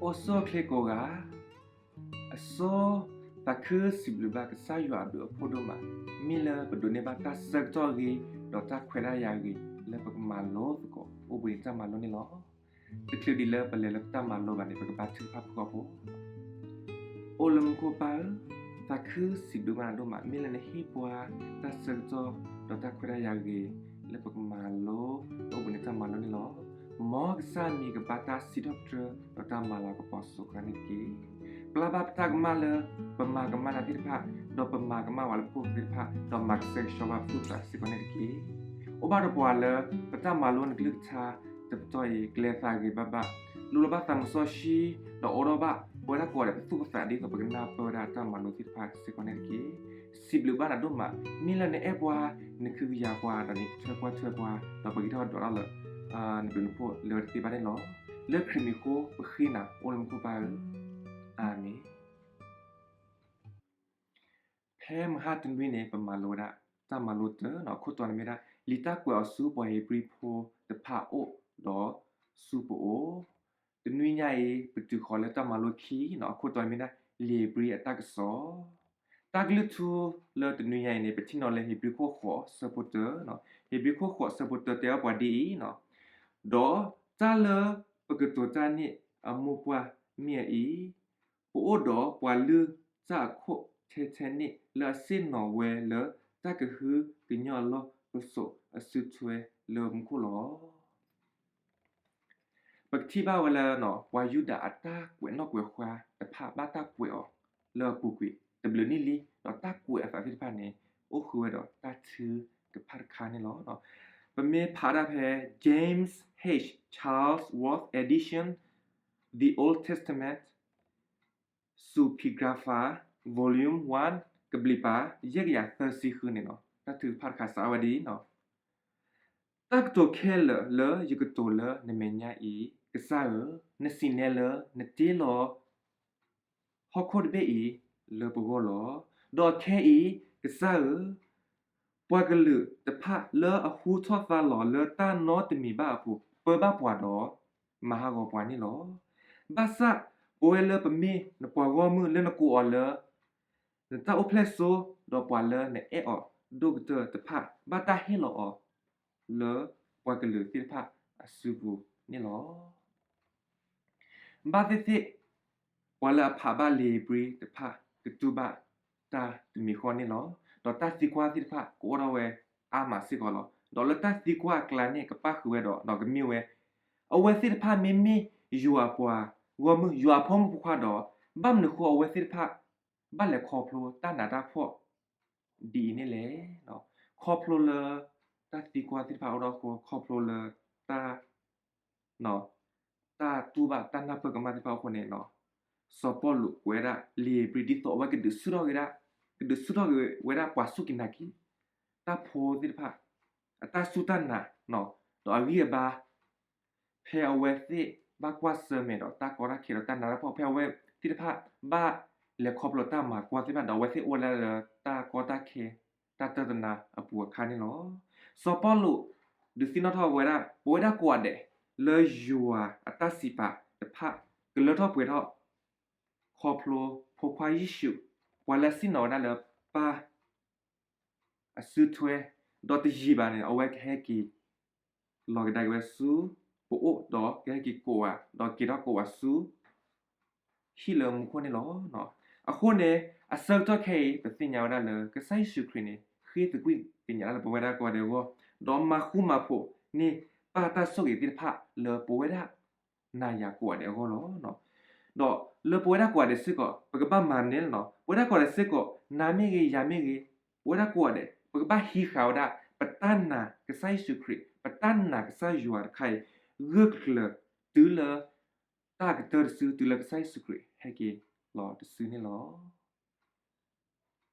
အိၣ်ဆူၣ်အိၣ်ချ့ကိးဂၤ, အဆိ သးခုစံးဘျုးဘၣ်ကစၢ်ယွၤအဘျုးအဖှိၣ်ဒိၣ်မး, မ့ၢ်လၢပဒိးန့ၢ်ဘၣ်တၢ်ဆၢကတီၢ်အဂ့ၤ ဒီးတၢ်ခွဲးတၢ်ယာ်အဂ့ၤ လၢပကမၤလိသကိး အိၣ်ဘှံးနံၤတၢ်မၤလိန့ၣ်လီၤ. တချုးဒံးလၢပလဲၤလၢပတၢ်မၤလိဘၣ်န့ၣ် ပကဘါထုကဖၣ်ဖုၣ်ကိာ်ဖိ အိၣ်လၢမူခိၣ်ပၢ်ဧၢ, သးခုစံးဘျုးဘၣ်နၤဒိၣ်မး မ့ၢ်လၢနဟ့ၣ်ပှၤတၢ်ဆၢကတီၢ် ဒီးတၢ်ခွဲးတၢ်ယာ်အဂ့ၤ လၢပကမၤလိ ဒီးအိၣ်ဘှံးနံၤတၢ်မၤလိန့ၣ်လီၤ. မ်ကစၢ်မံၤကဘါတၢ်စံးထီၣ်ပတြၢၤ ဒီးတၢ်မၤလၤကပီၤစိးခါန့ၣ်တက့ၢ်. ပျၢ်ဘၣ်ပတၢ်ကမၣ်လၢ ပမၤကမၣ်နၤသ့ၣ်တဖၣ်, ဒီးပမၤကမၣ်ဝဲလၢပခိၣ်သ့ၣ်တဖၣ်, ဒီးမၤကဆှဲကဆှီဘၣ်ပသူၣ်ပသးစ့ၢ်ကီးန့ၣ်တက့ၢ်. အိၣ်ဘၣ်ဒီးပှၤလၢ ပတၢ်မၤလိနကလုၢ်ကထါ တပတီၢ်အံၤ ကလဲၤသးဂ့ၤဘၣ်ဘၣ်, လိၣ်လီၤဘၣ်သးမုၢ်စီဆှံ, ဒီးအိးထီၣ်ဘၣ်ပဝဲဒၣ်ကိးဂၤဒဲးပသူၣ်ပသး ဒ်သိးပကနၢ်ပၢၢ်ဝဲဒၣ်တၢ်မၤလိသ့ၣ်တဖၣ်စ့ၢ်ကီးန့ၣ်တက့ၢ်. စံးဘျုးဘၣ်နၤဒိၣ်မး, မ့ၢ်လၢနအဲၣ်ပှၤ, နခုကယၤပှၤ, ဒီးနထွဲကွၢ်ထွဲပှၤ, ဒီးပဂံၢ်ထီၣ်ဒွးထီၣ်လၢ နဘျုးနဖှိၣ်လၢဝဲတသ့ဘၣ်န့ၣ်လီၤ. လၢခရံာ်မံၤအဃိပဃ့နၤ အိၣ်လၢမူခိၣ်ပၢ်ဧၢ, အၤမ့ၣ်. ဖဲမဟါတနွံန့ၣ် ပမၤလိဝဲဒၣ် တၢ်မၤလိတၢ်န့ၣ် အခိၣ်တီန့ၣ်မ့ၢ်ဒၣ် လံာ်တၢ်ကွဲးအီၤဆူပှၤဧ့ၤဘြံၤဖိတဖၣ်အအိၣ်ဒီးဆူပအိၣ်. တနွံညါအံၤ ပတုၤဃီၤလၢတၢ်မၤလိခံန့ၣ် အခိၣ်တီန့ၣ်မ့ၢ်ဒၣ် လံာ်ဧ့ၤဘြံၤအတၢ်ကစီၣ်. တၢ်ကလုၢ်ထူလၢတနွံညါအံၤန့ၣ် ပထံၣ်န့ၢ်လၢဧ့ၤဘြံၤခိၣ်ဃိးဆၢဖိတၢန့ၣ်, ဧ့ၤဘြံၤခိၣ်ဃိးဆၢဖိတၢတဲအီၤပှၤဒ်အံၤန့ၣ်, ဒီးတၢ်လၢပကတိၤတၢ်န့ၣ်အမိၢ်ပှၢ်မ့ၢ်အအံၤ, ပအိၣ်ဒီးပှၤလုၢ်တၢ်အခိၣ်ထဲထဲန့ၣ် လၢအဆ့ၣ်နီၤဝဲလၢတၢ်ကဟုကညီၢ်အလီၢ်ပစိာ်အစုထွဲလၢမူခိၣ်လီၤ. ပကထံၣ်ဘၣ်ဝဲလၢ ပှၤယူဒၤအတၢ်ကွဲးနီၣ်ကွဲးဃါတဖၣ် ဘၣ်တၢ်ကွဲးအီၤလၢအပူၤကွံာ်တဘျုးနံၣ်လံ, ဒီးတၢ်ကွဲးအသးသ့ၣ်တဖၣ်န့ၣ် အိၣ်ဃုာ်ဝဲဒီးတၢ်ထုကဖၣ်တခါန့ၣ်လီၤ. ပမ့ၢ်ဖးဒၣ်ဖဲ James H Charlesworth Edition, The Old Testament, Sulpegrapha, Volume one, ကဘျံးပၤ ယဲၢ်ကယၤသၢဆံဃုန့ၣ်လီၤ. တၢ်ထုကဖၣ်တခါစးဝဲဒ်အံၤန့ၣ်, တၢ်ကတိၤခဲလၢာ်လၢယကတိၤလၢနမဲာ်ညါအံၤ, ကစၢ်ဧၢ, နစံးနဲလၢနတ့လီၤဟီၣ်ခိၣ်တဘ့ၣ်အံၤလၢပဂီၢ်လီၤ. ဒီးခဲအံၤ, ကစၢ်ဧၢ, ပှၤကလုာ်တဖၣ်လၢအဟူထီၣ်သါလီၤလၢတၢ်နီတမံၤဘၣ်အပူၤ ပၢဘၣ်ပှၤဒီး မၤဟးဂီၤပှၤန့ၣ်လီၤ. ဘၣ်ဆၣ်ပဝဲလၢပမ့ၢ်နပှၤဂီၢ်မုၢ်လၢနကိးအီၤလၢ နတၢ်အိၣ်ဖျဲၣ်စိ, ဒီးပှၤလၢနအဲၣ်အီၤဒိၣ်ကတၢၢ်တဖၣ် ဘၣ်တၢ်ဟ့ၣ်လီၤအီၤလၢပှၤကလုာ်သ့ၣ်တဖၣ်အစုပူၤန့ၣ်လီၤ. ဘၣ်သ့ၣ်သ့ၣ် ပှၤလၢအဖးဘၣ်လံာ်ဧ့ၤဘြံၤတဖၣ် ကတူၢ်ဘၣ်တၢ်တမံၤဃီန့ၣ်လီၤ. ဒီးတၢ်သံကွၢ်သ့ၣ်တဖၣ်ကအိၣ်ထီၣ်ဝဲအါမးစ့ၢ်ကီးလီၤ. ဒီးလၢတၢ်သံကွၢ်အကျါန့ၣ် ကပၣ်ဃုာ်ဝဲဒီး ဒီးကမ့ၢ်ဝဲ, အဝဲသ့ၣ်တဖၣ်မ့မ့ၢ်ယွၤအပှၤဂီၢ်မုၢ် ယွၤအဖိမုၣ်ဖိခွါဒီး ဘၣ်မနုၤဃိအဝဲသ့ၣ်တဖၣ် ဘၣ်လဲၤခီဖျိတၢ်နးတၢ်ဖှီၣ်ဒ်အံၤန့ၣ်လဲၣ်. ခီဖျိလၢတၢ်သံကွၢ်သ့ၣ်တဖၣ်အိၣ်ဒီးအဃိ ခီဖျိလၢတၢ် တၢ်တူၢ်ဘၣ်တၢ်နၢ်ပၢၢ်ကမၣ်သ့ၣ်တဖၣ်အဃိန့ၣ်, စီၤပီလူးကွဲးဒၣ်လံာ်ဧ့ၤဘြံၤ ဒ်သိးအဝဲကဒုးဆူၣ်ထီၣ်က့ၤဒၣ်, ကဒုးဆူၣ်ထီၣ်က့ၤဝဲဒၣ်ပှၤစူၢ်က့ၤနာ်က့ၤတၢ်ဖိသ့ၣ်တဖၣ် အတၢ်စူၢ်တၢ်နာ် ဒီးအဂံၢ်အဘါ ဖဲအဝဲသ့ၣ်ဘၣ်ကွၢ်ဆၢၣ်မဲာ်ဒီးတၢ်ကီတၢ်ခဲဒီးတၢ်နးတၢ်ဖှီၣ် ဖဲအဝဲသ့ၣ်တဖၣ်ဘၣ်လဲၤခီဖျိတၢ်မၤကွၢ်သ့ၣ်တဖၣ်ဒီး အဝဲသ့ၣ်အိၣ်ဝဲဒၣ်လၢတၢ်ကီတၢ်ခဲ တၢ်တၢၢ်တနါအပူၤအခါန့ၣ်လီၤ. စီၤပီလူးဒုးသ့ၣ်နီၣ်ထီၣ်ဝဲဒၣ် ပဝဲဒၣ်ကိးဂၤဒဲး လၢယွၤအတၢ်စံးပာ်တဖၣ် ကလၢထီၣ်ပှဲၤထီၣ် ခီဖျိဖိခွါယ့ၣ်ၡူး ပှၤလၢအဆ့ၣ်နီၤဝဲဒၣ်လၢပၢ် အစုထွဲ, ဒီးတယံာ်ဘၣ်န့ၣ် အဝဲကဟဲက့ၤ လီၤကဒါက့ၤဝဲဆူပအိၣ် ဒီးကဟဲက့ၤကိးဝဲ ဒီးက့ၤထီၣ်ကိးဝဲဆူ ဟံၣ်လၢမူခိၣ်န့ၣ်လီၤ. အဃိန့ၣ် အဆၢကတီၢ်ခဲအံၤ ပသ့ၣ်ညါဝဲဒၣ်လၢ ကစၢ်ယ့ၣ်ၡူးခရံာ်န့ၣ် ဃ့သကွံၢ်ကညးလၢပဝဲဒၣ်ကိးဂၤဒဲးအဂီၢ်, ဒီးမၤဃူမၤဖိးန့ၢ်ပၢ်တၢ်ဆိၣ်ဂ့ၤသ့ၣ်တဖၣ်လၢပဝဲဒၣ် နၤယၤကိးဂၤဒဲးအဂီၢ်လီၤ. ဒီးလၢပဝဲဒၣ်ကိးဂၤဒဲးစ့ၢ်ကီး ပကဘၣ်မၤန့ၣ်လီၤ. ပဝဲဒၣ်ကိးဂၤဒဲးစ့ၢ်ကီး နၤမ့ၢ်ဂ့ၤ ယၤမ့ၢ်ဂ့ၤ, ပဝဲဒၣ်ကိးဂၤဒဲး ပကဘၣ်ဟံးဃာ်ဝဲဒၣ် ပတၢ်နာ်ကစၢ်ယ့ၣ်ၡူးခရံာ်, ပတၢ်နာ်ကစၢ်ယွၤတခါအံၤ ဂၢၢ်ကျၢၤတုၤလၢ တၢ်ကတၢၢ်တစု တုၤလၢကစၢ်ယ့ၣ်ၡူးခရံာ်ဟဲက့ၤလီၤတစုန့ၣ်လီၤ.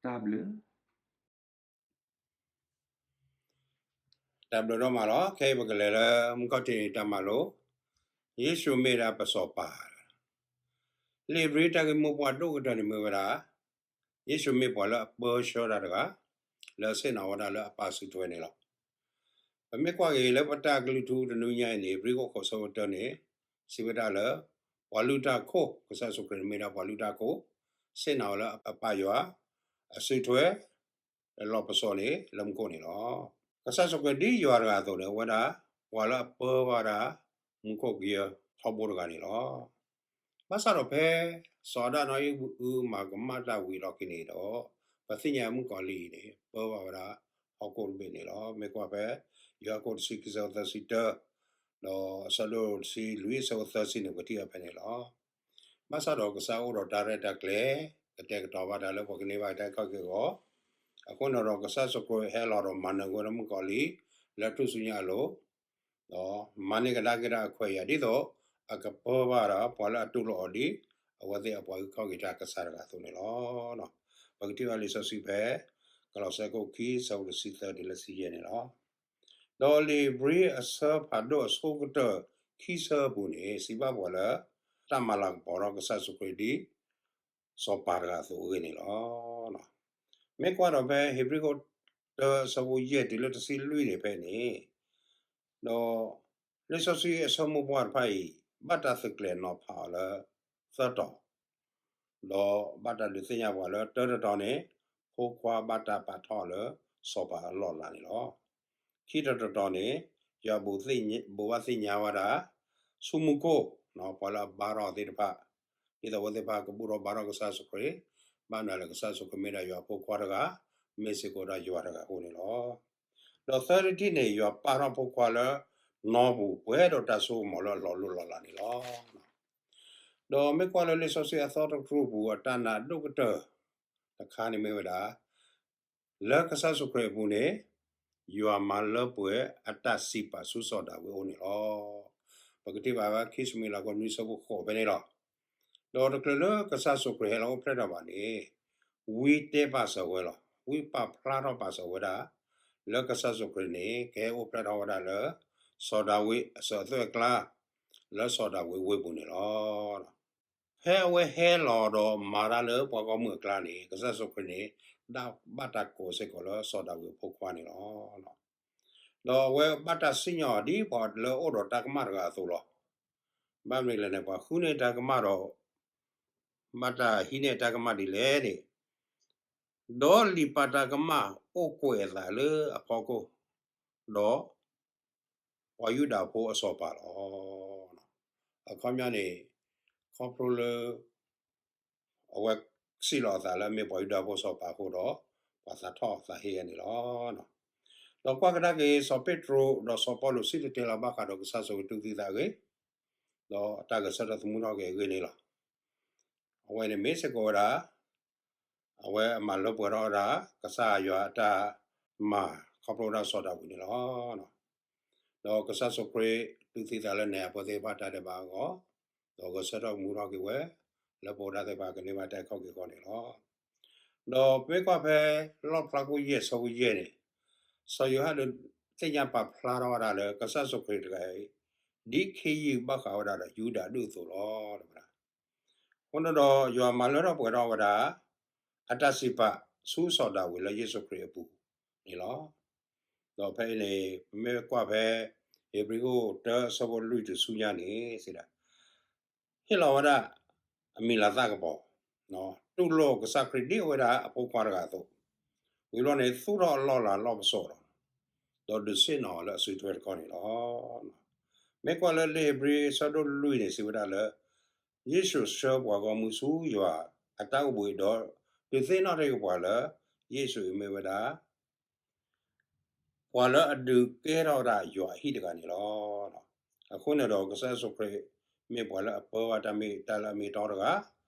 တၢ်ဘျုး တၢ်ဘျုးဒိၣ်မးလီၤ. ခဲအံၤပကလဲၤလၢမုၢ်ခီၣ်ထံးတၢ်မၤလိ, ယ့ၣ်ၡူးမ့ၢ်ဒၣ်ပစီၤပၤ. လံာ်ဧ့ၤဘြံၤတၢ်ဂ့ၢ်မိၢ်ပှၢ်ဒိၣ်ကတၢၢ်န့ၣ်မ့ၢ်ဝဲဒၣ် ယ့ၣ်ၡူးမ့ၢ်ပှၤလၢအပၢဆှၢတၢ်တဂၤ လၢအဆ့ၣ်နီၤဝဲဒၣ်လၢအပၢ်စုထွဲန့ၣ်လီၤ. ပမ့ၢ်ကွၢ်က့ၤလၢပတၢ်ကလုၢ်ထူတနွံညါအံၤန့ၣ် ဧ့ၤဘြံၤခိၣ်ဃိးဆၢဖိတၢန့ၣ် စံးဝဲဒၣ်လၢ ပှၤလုၢ်တၢ်အခိၣ်, ကစၢ်ယ့ၣ်ၡူးခရံာ်န့ၣ်မ့ၢ်ဒၣ်ပှၤလုၢ်တၢ်အခိၣ်, ဆ့ၣ်နီၤဝဲလၢအပၢ်ယွၤ, အစုထွဲ, လီၢ်ပစိာ်န့ၣ် လၢမူခိၣ်န့ၣ်လီၤ. ကစၢ်ယ့ၣ်ၡူးခရံာ်ဒ်ယွၤတဂၤအသိးန့ၣ် အဝဲဒၣ် ပှၤလၢအပၢဘၣ်ဝဲဒၣ် မူခိၣ်ကယၢထီဘိတဂၤန့ၣ်လီၤ. ဘၣ်ဆၣ်ဒီးဖဲ စီၤအၤဒၣ်နီၢ်အံၣ်အုၣ်မၤကမၣ်တၢ်ဝံၤအလီၢ်ခံန့ၣ်ဒီး ပသ့ၣ်ညါမုၣ်ကီၤလံၢ်အံၤန့ၣ် ပၢဘၣ်ဝဲဒၣ် ဟီၣ်ခိၣ်တဘ့ၣ်န့ၣ်လီၤ. မ့ၢ်ကွၢ်ဖဲ ယိၤဟၣ်ခိၣ်တဆံခံဆၢဖိသၢဆံတၢ, ဒီးအဆၢဒိၣ်တဆံလွံၢ်အဆၢဖိသၢဆံန့ၣ် ပထံၣ်အီၤဖဲန့ၣ်လီၤ. ဘၣ်ဆၣ်ဒီးကစၢ်အိၣ်ဒီးတၢ်ရဲၣ်တၢ်ကျဲၤ ကတဲာ်ကတီၤဘၣ်တၢ်လၢပှၤကန့ၢ်ဘၣ်တၢ်အုၣ်က့ၤခီၣ်က့ၤအဂီၢ်, အဃိန့ၣ်ဒီးကစၢ်ယ့ၣ်ၡူးခရံာ်ဟဲလီၤဒီးမၤနၢၤကွံာ်ဝဲဒၣ်မုၣ်ကီၤလံၢ် လၢထူၣ်စုညါအလိၤ, ဒီးမၤန့ၢ်ကဒါက့ၤဒၣ်အခွဲးအယာ်ဒ်သိး အကပၢဘၣ်ဒီးပှၤလၢအတူၢ်လိာ်အီၤဒ် အဝဲသ့ၣ်အပှၤအုၣ်က့ၤခီၣ်က့ၤတၢ်ကစၢ်တဂၤအသိးန့ၣ်လီၤ. ပကထံၣ်ဘၣ်လံာ်စီဆှံဖဲ ကလီးစဲခိၣ်ခံ ဆၢဖိတဆံသၢတုၤလၢဆံယဲၢ်န့ၣ်လီၤ. ဒီးလံာ်ဧ့ၤဘြံၤအဆၢဖးဒိၣ်အဆိကတၢၢ်ခံဆၢအပူၤန့ၣ် စံးဘၣ်ပှၤလၢ တၢ်မၤလၤကပီၤထီၣ်ကစၢ်ယ့ၣ်ၡူးခရံာ်ဒ် စီၤပၤတဂၤအသိးအဂ့ၢ်န့ၣ်လီၤ. မ့ၢ်ကွၢ်ဒီးဖဲဧ့ၤဘြံၤခိၣ်တၢ အဆၢဖိယဲၢ်တုၤလၢတဆံလွံၢ်န့ၣ်ဖဲန့ၣ်, ဒီးလံာ်စီဆှံအဆိကမိၣ်ပှၢ်တဖၣ်အံၤ ဘၣ်တၢ်သးကျဲၤနီၤဖးအီၤလၢသၢတီၤ, ဒီးဘၣ်တၢ်ဒုးသ့ၣ်ညါပှၤလၢတၢတတီၤန့ၣ် ဖိခွါဘၣ်တၢ်ပာ်ထီၣ်လၢစီၤပၤအလီၢ်အလၤန့ၣ်လီၤ. ခံတီၤတတီၤန့ၣ် ယွၤဘိးဘၣ်သ့ၣ်ညါဝဲဒၣ် ဆူမူခိၣ် ပှၤလၢအဘါထီၣ်သ့ၣ်တဖၣ်, ဒ်သိးအဝဲသ့ၣ်တဖၣ်ကဘူၣ်ထီၣ်ဘါထီၣ်ကစၢ်ယ့ၣ်ၡူးခရံာ်, ဘၣ်မနုၤလၢကစၢ်ယ့ၣ်ၡူးခရံာ်မ့ၢ်ဒၣ်ယွၤအဖိခွါတဂၤ, မ့ၢ်စ့ၢ်ကီးဒၣ်ယွၤတဂၤအဃိန့ၣ်လီၤ. ဒီးသၢထံၣ်န့ၣ် ယွၤပာ်ထီၣ်ဖိခွါလၢနီပူၤ ပှဲၤဒီးတၢ်စိကမီၤလၢအလီၤလိၢ်လီၤလးန့ၣ်လီၤ. ဒီးမ့ၢ်ကွၢ်လၢလံာ်စီဆှံအသီတကတြူၢ်အပူၤအတၢ်နာ်ဒိၣ်ကတၢၢ်တခါန့ၣ်မ့ၢ်ဝဲဒၣ် လၢကစၢ်ယ့ၣ်ၡူးခရံာ်အပူၤန့ၣ် ယွၤမၤလၢပှဲၤအတၢ်စံးပာ်ဆူစီၤဒၤဝံးအအိၣ်န့ၣ်လီၤ. ပကထံၣ်ဘၣ်ဝဲခံၡမူၤအ့လးအဆၢဒိၣ်လွံၢ်အဆၢဖိဃိးဖဲန့ၣ်လီၤ. ဒီးတချုးလၢကစၢ်ယ့ၣ်ၡူးခရံာ်ဟဲလီၤအိၣ်ဖျဲၣ်ထီၣ်ဘၣ်န့ၣ် ဝံတဲပာ်စၢၤဝဲလီၤ. ဝံပာ်ဖျါထီၣ်ပာ်စၢၤဝဲဒၣ် လၢကစၢ်ယ့ၣ်ၡူးခရံာ်န့ၣ် ကဟဲအိၣ်ဖျဲၣ်ထီၣ်ဝဲဒၣ်လၢ စီၤဒၤဝံးအစၢၤအသွဲၣ်အကျါ လၢစီၤဒၤဝံးဝ့ၢ်ပူၤန့ၣ်လီၤ. ဖဲအဝဲဟဲလီၤဒီးမၤတၢ်လၢပှၤဂီၢ်မုၢ်အကျါန့ၣ် ကစၢ်ယ့ၣ်ၡူးခရံာ်န့ၣ် ဒၣ်ဘၣ်တၢ်ကိးစ့ၢ်ကီးလၢစီၤဒၤဝံးအဖိခွါန့ၣ်လီၤ. ဒီးအဝဲဘၣ်တၢ်စံၣ်ညီၣ်အီၤဒ်ပှၤလၢအအိၣ်ဒီးတၢ်ကမၣ်တဂၤအသိးလီၤ. ဘၣ်မနုၤလဲၣ်န့ၣ် ပှၤဃုန့ၢ်တၢ်ကမၣ်ဒီး ဘၣ်တၢ်ဟံးန့ၢ်တၢ်ကမၣ်ဒ်လဲၣ်န့ၣ် ဒီးလံာ်ပာ်တၢ်ကမၣ်အိၣ်ကွဲးအသးလၢအဖီခိၣ်, ဒီး ပှၤယူဒၤဖိအစီၤပၤလီၤ. အခီပညီန့ၣ် ခီဖျိလၢ အဝဲစံးလီၤအသးလၢအမ့ၢ်ပှၤယူဒၤဖိစီၤပၤအဃိဒီး ပှၤသးထီၣ်သးဟ့အဂ့ၢ်န့ၣ်လီၤ. ဒီးကွၢ်ကဒါက့ၤ စီၤပ့းတရူး ဒီးစီၤပီလူးစံၣ်တဲၤတဲလီၤဘၣ်ဃးဒီးကစၢ်ယ့ၣ်ၡူးခရံာ်တူၢ်သံသးအဂ့ၢ်, ဒီးတၢ်ဂဲၤဆၢထၢၣ်သမူထီၣ်က့ၤအဂ့ၢ်န့ၣ်လီၤ. အဝဲန့ၣ်မ့ၢ်စ့ၢ်ကီးဝဲဒၣ် အဝဲအမၤလၢပှဲၤထီၣ်ဝဲဒၣ် ကစၢ်ယွၤအတၢ်မၤခီဖျိဝဲဒၣ်စီၤဒၤဝံးန့ၣ်လီၤ. ဒီးကစၢ်ယ့ၣ်ၡူးခရံာ်တူၢ်သံသးလၢနၤအဖိသ့ၣ်တဖၣ်တၢ်ဒဲးဘးအဂီၢ်, ဒီးဂဲၤဆၢထၢၣ်သမူထီၣ်က့ၤဝဲ လၢပဝဲဒၣ်သ့ၣ်တဖၣ်ကန့ၢ်ဘၣ်တၢ်အဲၣ်ခီၣ်က့ၤအဂီၢ်န့ၣ်လီၤ. ဒီးမ့ၢ်ကွၢ်ဖဲလီၣ်ဖျါခိၣ်ယဲၢ်ဆၢဖိယဲၢ်န့ၣ်, စီၤယိၤဟၣ်ဒုးသ့ၣ်ညါပာ်ဖျါထီၣ်ဝဲဒၣ်လၢ ကစၢ်ယ့ၣ်ၡူးခရံာ်တဂၤအံၤ ဒ်ခ့ယုၢ်ဘၣ်ဃးဝဲဒၣ်ဒီးယူဒၤဒုၣ်အသိးလီၤ. အဃိန့ၣ်ဒီး ယွၤမၤလၢထီၣ်ပှဲၤထီၣ်ဝဲဒၣ် အတၢ်စံးပာ်ဆူစီၤဒၤဝံးလၢယ့ၣ်ၡူးခရံာ်အပူၤန့ၣ်လီၤ. ဒီးဖဲအံၤန့ၣ် ပမ့ၢ်ကွၢ်ဖဲ ဧ့ၤဘြံၤခိၣ်တၢအဆၢဖိလွံၢ်တုၤဆူညါန့ၣ် စံးဒၣ် ဟ့ၣ်လီၤဝဲဒၣ် အမံၤလၤသၣ်ကပီၤ, တူၢ်လိာ်ကစၢ်ခရံာ်ဒ်အဝဲဒၣ်အဖိခွါတဂၤအသိး, ဝံၤဘျီန့ၣ် သူၣ်ထီၣ်အလီၢ်အလၤလီၢ်ပစိာ်ဒီး ဒီးဒုးဆ့ၣ်နီၤအီၤလၢအစုထွဲတခီန့ၣ်လီၤ. မ့ၢ်ကွၢ်လၢလံာ်ဧ့ၤဘြံၤအဆၢဒိၣ်လွံၢ်န့ၣ် စံးဝဲဒၣ်လၢ ယ့ၣ်ၡူးဆှၢပှၤဂီၢ်မုၢ်ဆူယွၤအတၢ်အိၣ်ဘှံးဒီး ဒုးသ့ၣ်နီၣ်ထီၣ်က့ၤပှၤလၢ ယ့ၣ်ၡူးအံၤမ့ၢ်ဝဲဒၣ် ပှၤလၢအဒုးကဲထီၣ်ဝဲဒၣ်ယွၤအဟံၣ်တဂၤန့ၣ်လီၤ. အဃိန့ၣ်ဒီး ကစၢ်ယ့ၣ်ၡူးခရံာ် မ့ၢ်ပှၤလၢအပၢဝဲတၢ်မ့ၢ်တၢ်လၢအမ့ၢ်အတီတဂၤ,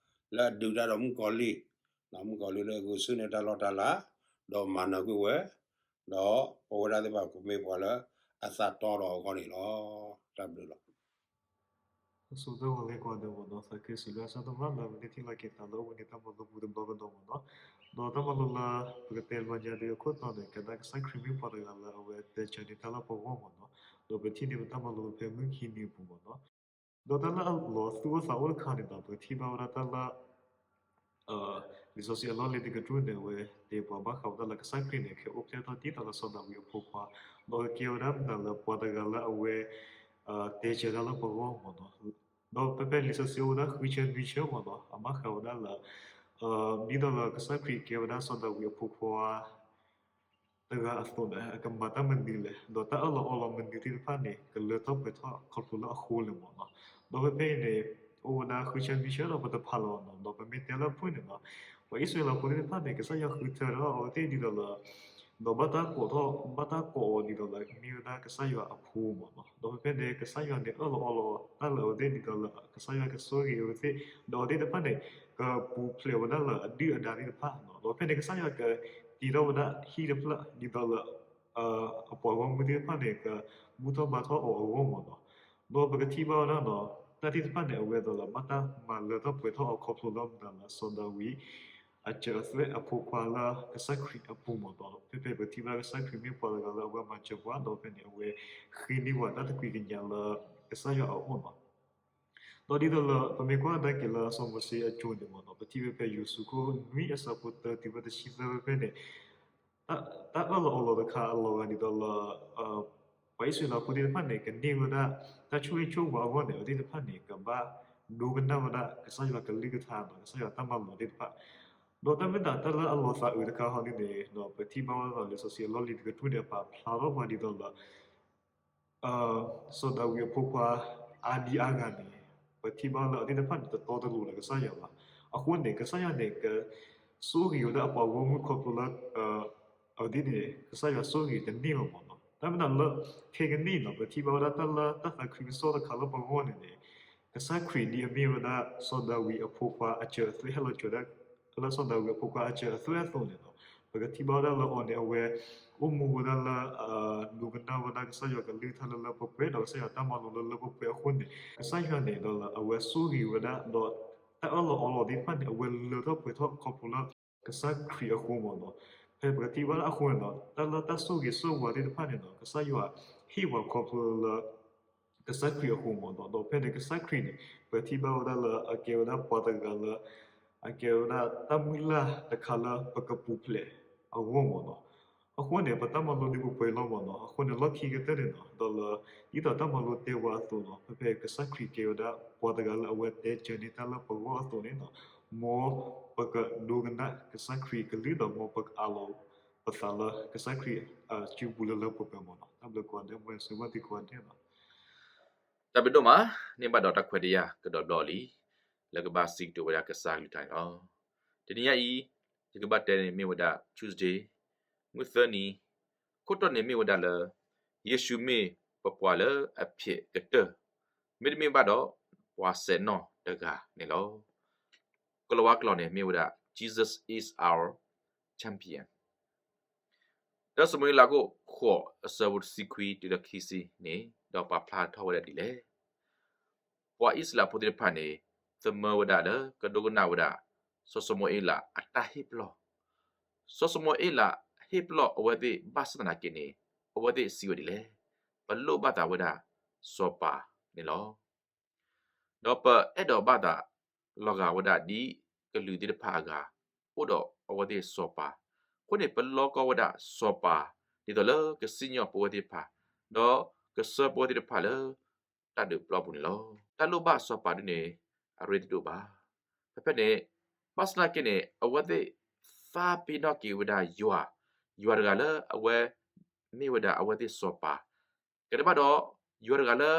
လၢအဒုးတၢ်ဒီးမုၣ်ကီၤလံၢ်, မုၣ်ကီၤလံၢ်လၢအဂုာ်ဆူၣ်န့ၢ်တၢ်လီၢ်တၢ်လၤ, ဒီးမၤနၢၤကွံာ်ဝဲ, ဒီးပဝဲဒၣ်သ့ၣ်တဖၣ်ကမ့ၢ်ပှၤလၢအသးတီဒီးအဂီၢ်န့ၣ်လီၤ. တၢ်ဘျုးလီၤ. ဆိၣ်ဂ့ၤလၢကိးဂၤဒဲးမ့ၢ်နီၤ, သးခုစံးဘျုးကစၢ်သမါလၢအဝဲသ့ၣ်ထံၣ်လိာ်က့ၤသးလၢအိၣ်ဘှံးနံၤတၢ်မၤလိပူၤတဘျီကဒီးမ့ၢ်နီၤ, ဒီးတၢ်မၤလိလၢပကတဲဘျီညါဒုးအခိၣ်တီန့ၣ် ကနၣ်ကစၢ်ခရံာ်မ့ၢ်ပှၤတဂၤလၢအဝဲတဲဆၢန့ၢ်တၢ်လၢပဂီၢ်မ့ၢ်နီၤ, ဒီးပထံၣ်န့ၢ်ပတၢ်မၤလိဖဲမုၢ်ခံနံၤအပူၤမ့ၢ်နီၤ, ဒီးတၢ်လၢအလီၤသူၣ်အိၣ်သးအိၣ်တခါန့ၣ်ဒီး ပကထံၣ်ဘၣ်ဝဲဒၣ်တၢ်လၢ လံာ်စီဆှံအလီၢ်လံၤတကတြူၢ်န့ၣ် အဝဲတဲပှၤဘၣ်ဃးဝဲဒၣ်လၢကစၢ်ခရံာ်န့ၣ် ကဟဲအိၣ်ဖျဲၣ်ထီၣ်ဒ်သိးလၢစီၤဒၤဝံးအဖိခွါ, ဒီးကကဲဝဲဒၣ်မတၤလၢပှၤတဂၤလၢအဝဲ တဲဆၢတၢ်လၢပဂီၢ်မ့ၢ်နီၤ, ဒီးဖဲဖဲလံာ်စီဆှံအိၣ်ဝဲဒၣ်ဃုဆၢနွံဆၢမ့ၢ်နီၤ, အမ့ၢ်ဃးဝဲဒၣ်လၢ ဒ်သိးလၢကစၢ်ခရံာ်ကဲဝဲဒၣ်စီၤဒၤဝံးအဖိခွါ တဂၤအသိးန့ၣ် အကမၤတၢ်မနုၤလဲၣ်, ဒီးတၢ်အၢၣ်လီၤအီလီၤမနုၤသ့ၣ်တဖၣ်န့ၣ် ကလၢထီၣ်ပှဲၤထီၣ်ခီဖျိလၢအဃိလဲၣ်မ့ၢ်နီၤ. ဒီးဖဲဖဲအံၤန့ၣ် အိၣ်ဝဲဒၣ်ဃုဆၢနွံဆၢဒီးပတဖးလီၤနီၤ, ဒီးပမ့ၢ်တဲလၢအဖုၣ်န့ၣ်နီၤ, ပှၤအံၣ်စရ့လးဖိသ့ၣ်တဖၣ်န့ၣ် ကစၢ်ယွၤဃုထၢထီၣ်အဝဲသ့ၣ်ဒ်သိးလၢ ဒီးဘၣ်တၢ်ကိးထီၣ် ဘၣ်တၢ်ကိးအီၤဒ်သိးလၢမ့ၢ်ဝဲဒၣ်ကစၢ်ယွၤအဖိမ့ၢ်နီၤ. ဒီးဖဲဖဲန့ၣ် ကစၢ်ယွၤန့ၣ်အၢၣ်လီၤအီလီၤတၢ်လၢအဝဲသ့ၣ်ဒ်သိးလၢ ကစၢ်ယွၤကဆိၣ်ဂ့ၤအဝဲသ့ၣ်, ဒီးအဝဲသ့ၣ်တဖၣ်န့ၣ် ကပူၤဖျဲးဝဲဒၣ်လၢအဒုၣ်အဒါသ့ၣ်တဖၣ်နီၤ. ဒီးဖဲန့ၣ် ကစၢ်ယွၤကတ့ထီၣ်ဝဲဒၣ်ဟံၣ်တဖျၢၣ်ဒ်သိးလၢ အပှၤဂီၢ်မုၢ်သ့ၣ်တဖၣ်န့ၣ် ကဘူၣ်ထီၣ်ဘါထီၣ်အီၤအဂီၢ်မ့ၢ်နီၤ. ဒီးပကထံၣ်ဘၣ်ဝဲဒၣ်နီၤ, တၢ်သ့ၣ်တဖၣ်န့ၣ် အဝဲဒ်သိးလၢ ဘၣ်တၢ်မၤလၢထီၣ်ပှဲၤထီၣ်အီၤခီဖျိလၢမတၤလၢစီၤဒၤဝံး အစၢၤအသွဲၣ်အဖိခွါလၢကစၢ်ခရံာ်အပူၤမ့ၢ်နီၤ. ဖဲဖဲပထံၣ်ဘၣ်ကစၢ်ခရံာ်မ့ၢ်ပှၤတဂၤလၢအဝဲမၤစၢၤပှၤ, ဒီးဖဲန့ၣ် အဝဲဃ့န့ၢ်ပှၤတၢ်တကွံကညးလၢကစၢ်ယွၤအအိၣ်နီၤ. ဒီးဒ်သိးလၢပမ့ၢ်ကွၢ်ကဒါက့ၤလၢစီၤမိၤၡ့အစိၤန့ၣ်မ့ၢ်နီၤ, ပထံၣ်ဖဲဖဲယိၤၡူးခိၣ်နွံအဆၢဖိတၢတုၤဖဲတဆံသၢဖဲဖဲန့ၣ်, တၢ်အၢၣ်လီၤအီလီၤတခါအလီၤဂာ်ဒ်သိးလၢ ပှၤအံၣ်စရ့လးဖိသ့ၣ်တဖၣ်န့ၣ် ကန့ၢ်ဝဲဒၣ် တၢ်ဆိၣ်ဂ့ၤဆိၣ်ဝါအဂီၢ်န့ၣ် အဝဲသ့ၣ်တဖၣ်န့ၣ် ကဘၣ်ဒိကနၣ်ဝဲဒၣ်ကစၢ်ယွၤကလုၢ်ကထါဒီး ကစၢ်ယွၤတၢ်မၤလိာ်သ့ၣ်တဖၣ်, ဒီးတၢ်မ့ၢ်သးတၢ်လၢအလီၤသးအုးတခါဟီဒ်န့ၣ် ဒီးပထံၣ်ဘၣ်ဝဲဒၣ်လံာ်စီဆှံအလီၢ်လံၤတကတြူၢ်န့ၣ် အပာ်ဖျါထီၣ်ပှၤဒ်သိးလၢ စီၤဒၤဝံးအဖိခွါ အါဒံအါဂၤန့ၣ် ပထံၣ်ဘၣ်လၢအဝဲသ့ၣ်တဖၣ်န့ၣ် တတီတလိၤဒီးကစၢ်ယွၤဘၣ်. အဃိန့ၣ် ကစၢ်ယွၤန့ၣ် ကဆိၣ်ဂ့ၤဝဲဒၣ်အပှၤဂီၢ်မုၢ်ခီဖျိလၢ အဝဲသ့ၣ်န့ၣ် ကစၢ်ယွၤဆိၣ်ဂ့ၤတန့ၢ်လီၤမ့ၢ်နီၤ. တၢ်မ့ၢ်သးလၢ ခဲကနံၣ်အံၤနီၤ ပထံၣ်ဘၣ်ဝဲဒၣ်တၢ်လၢတၢ်သးခုကစီၣ်တခါလၢပဂီၢ်န့ၣ်န့ၣ် ကစၢ်ခရံာ်ဒ်အမ့ၢ်ဝဲဒၣ် စီၤဒၤဝံးအဖိခွါအစၢၤအသွဲၣ်ဟဲလီၤစၢၤဒၣ် လၢစီၤဒၤဝံးအဖိခွါအစၢၤအသွဲၣ်အသိးန့ၣ်လီၤ. ပကထံၣ်ဘၣ်ဝဲဒၣ်လၢအီၤန့ၣ် အဝဲအိၣ်မူဝဲဒၣ်လၢ ဒိကနၣ်ဝဲဒၣ်ကစၢ်ယွၤကလုၢ်ကထါလၢလၢပှဲၤပှဲၤ ဒီးကစၢ်ယွၤတၢ်မၤလိာ်လၢလၢပှဲၤပှဲၤအဃိန့ၣ် ကစၢ်ယွၤန့ၣ်ဒီးလၢအဝဲဆိၣ်ဂ့ၤဝဲဒၣ် ဒီးတၢ်အၢၣ်လီၤအီလီၤသ့ၣ်တဖၣ်န့ၣ် အဝဲလၢထီၣ်ပှဲၤထီၣ်ခီဖျိလၢ ကစၢ်ခရံာ်အဃိမ့ၢ်နီၤ. ဖဲပကထံၣ်ဘၣ်လၢအဃိန့ၣ်ဒီး တၢ်လၢတၢ်ဆိၣ်ဂ့ၤဆိၣ်ဝါသ့ၣ်တဖၣ်န့ၣ်ဒီး ကစၢ်ယွၤဟ့ၣ်ပှၤခီဖျိလၢ ကစၢ်ခရံာ်အဃိမ့ၢ်နီၤ. ဒီးဖဲန့ၣ်ကစၢ်ခရံာ်န့ၣ် ပထံၣ်ဘၣ်ဝဲဒၣ်လၢအကဲဝဲဒၣ်ပှၤတဂၤလၢ အကဲဝဲဒၣ်တၢ်မုၢ်လၢ်တခါလၢပကပူၤဖျဲးအဂီၢ်မ့ၢ်နီၤ. အဃိန့ၣ် ပတၢ်မၤလိဒုးပှဲၤပှဲၤလီၤမ့ၢ်နီၤ. အဃိန့ၣ် လီၢ်ခံကတၢၢ်န့ၣ်နီၤ ဒီးလၢ ဒ်သိးတၢ်မၤလိတဲဝဲအသိးနီၤ ဖဲဖဲကစၢ်ခရံာ်ကဲဝဲဒၣ်ပှၤတဂၤလၢအဝဲတဲစၢၤန့ၢ်တၢ်လၢပဂီၢ်အသိးန့ၣ်နီၤ မ်ပကဒိကနၣ်ကစၢ်ခရံာ်ကလုၢ်ဒီး မ်ပကအးလီၤပသးလၢကစၢ်ခရံာ်စုပူၤလၢလၢပှဲၤပှဲၤမ့ၢ်နီၤ. တၢ်ဘျုးကိးဂၤဒဲး မ်ယွၤဆိၣ်ဂ့ၤဘၣ်သုကိးဂၤဒဲးနီၤ. တၢ်ဘျုးဒိၣ်မး, န့ၢ်ဘၣ်ဒီးတၢ်ခွဲးတၢ်ယာ်ကဒီးဘျီလံ လၢကဘၣ်စံးကတိၤဝဲဒၣ်ကစၢ်ကလုၢ်ကထါန့ၣ်လီၤ. တနံၤညါအံၤ ယကဘၣ်တဲန့ၣ်မ့ၢ်ဝဲဒၣ် Tuesday မုၢ်သၢနံၤ, ခိၣ်တီန့ၣ်မ့ၢ်ဝဲဒၣ်လၢ ယ့ၣ်ၡူးမ့ၢ်ပပှၤလၢအဖျဲးကတၢၢ်, မ့တမ့ၢ်ဘၣ်ဒီး ပှၤစဲးနီၣ်တဂၤန့ၣ်လီၤ. ကလၤဝါကျိာ်န့ၣ်မ့ၢ်ဝဲဒၣ် Jesus is our champion. တၢ ၡမူၤအ့လး အခိၣ်ဃိးအဆၢဖိတဆံခွံတုၤလၢခံဆံန့ၣ် ဒီးပာ်ဖျါထီၣ်ဝဲဒၣ်ဒ်လဲၣ်. ပှၤအံၣ်စရ့လးဖိသ့ၣ်တဖၣ်န့ၣ် သမၢဝဲဒၣ်လၢကဒိကနၣ်ဝဲဒၣ် စီၤၡမူၤအ့လးအတၢ်ဟ့ၣ်ပလီၢ်, စီၤၡမူၤအ့လးဟ့ၣ်ပလီၢ်အဝဲသ့ၣ်ဘၣ်ဆၣ်သနာ်က့န့ၣ် အဝဲသ့ၣ်စံးဝဲဒ်လဲၣ်, ပလိၣ်ဘၣ်သးဝဲဒၣ်စီၤပၤန့ၣ်လီၤ. ဒီးပအဲၣ်ဒိးဘၣ်သးလီၤဂာ်ဝဲဒၣ်ဒ်ကလုာ်သ့ၣ်တဖၣ်အဂၤ အိၣ်ဒီးအဝဲသ့ၣ်စီၤပၤ, အဃိန့ၣ် ပလီကီဝဲဒၣ်စီၤပၤ ဒ်သိးလၢကစံၣ်ညီၣ်ပဝဲသ့ၣ်တဖၣ်, ဒီးကဆှၢပဝဲသ့ၣ်တဖၣ်လၢတၢ်ဒုးပျီပူၤန့ၣ်လီၤ. တၢ်လိၣ်ဘၣ်စီၤပၤဒ်န့ၣ် အရ့တဒိၣ်ဘၣ်. ဖဲဖဲန့ၣ် ဘၣ်ဆၣ်သနာ်က့န့ၣ် အဝဲသ့ၣ်သးပ့ၤနီၣ်က့ၤဝဲဒၣ်ယွၤ, ယွၤတဂၤလၢအဝဲမ့ၢ်ဝဲဒၣ်အဝဲသ့ၣ်စီၤပၤ, ကဲဘၣ်ဒီး ယွၤတဂၤလၢ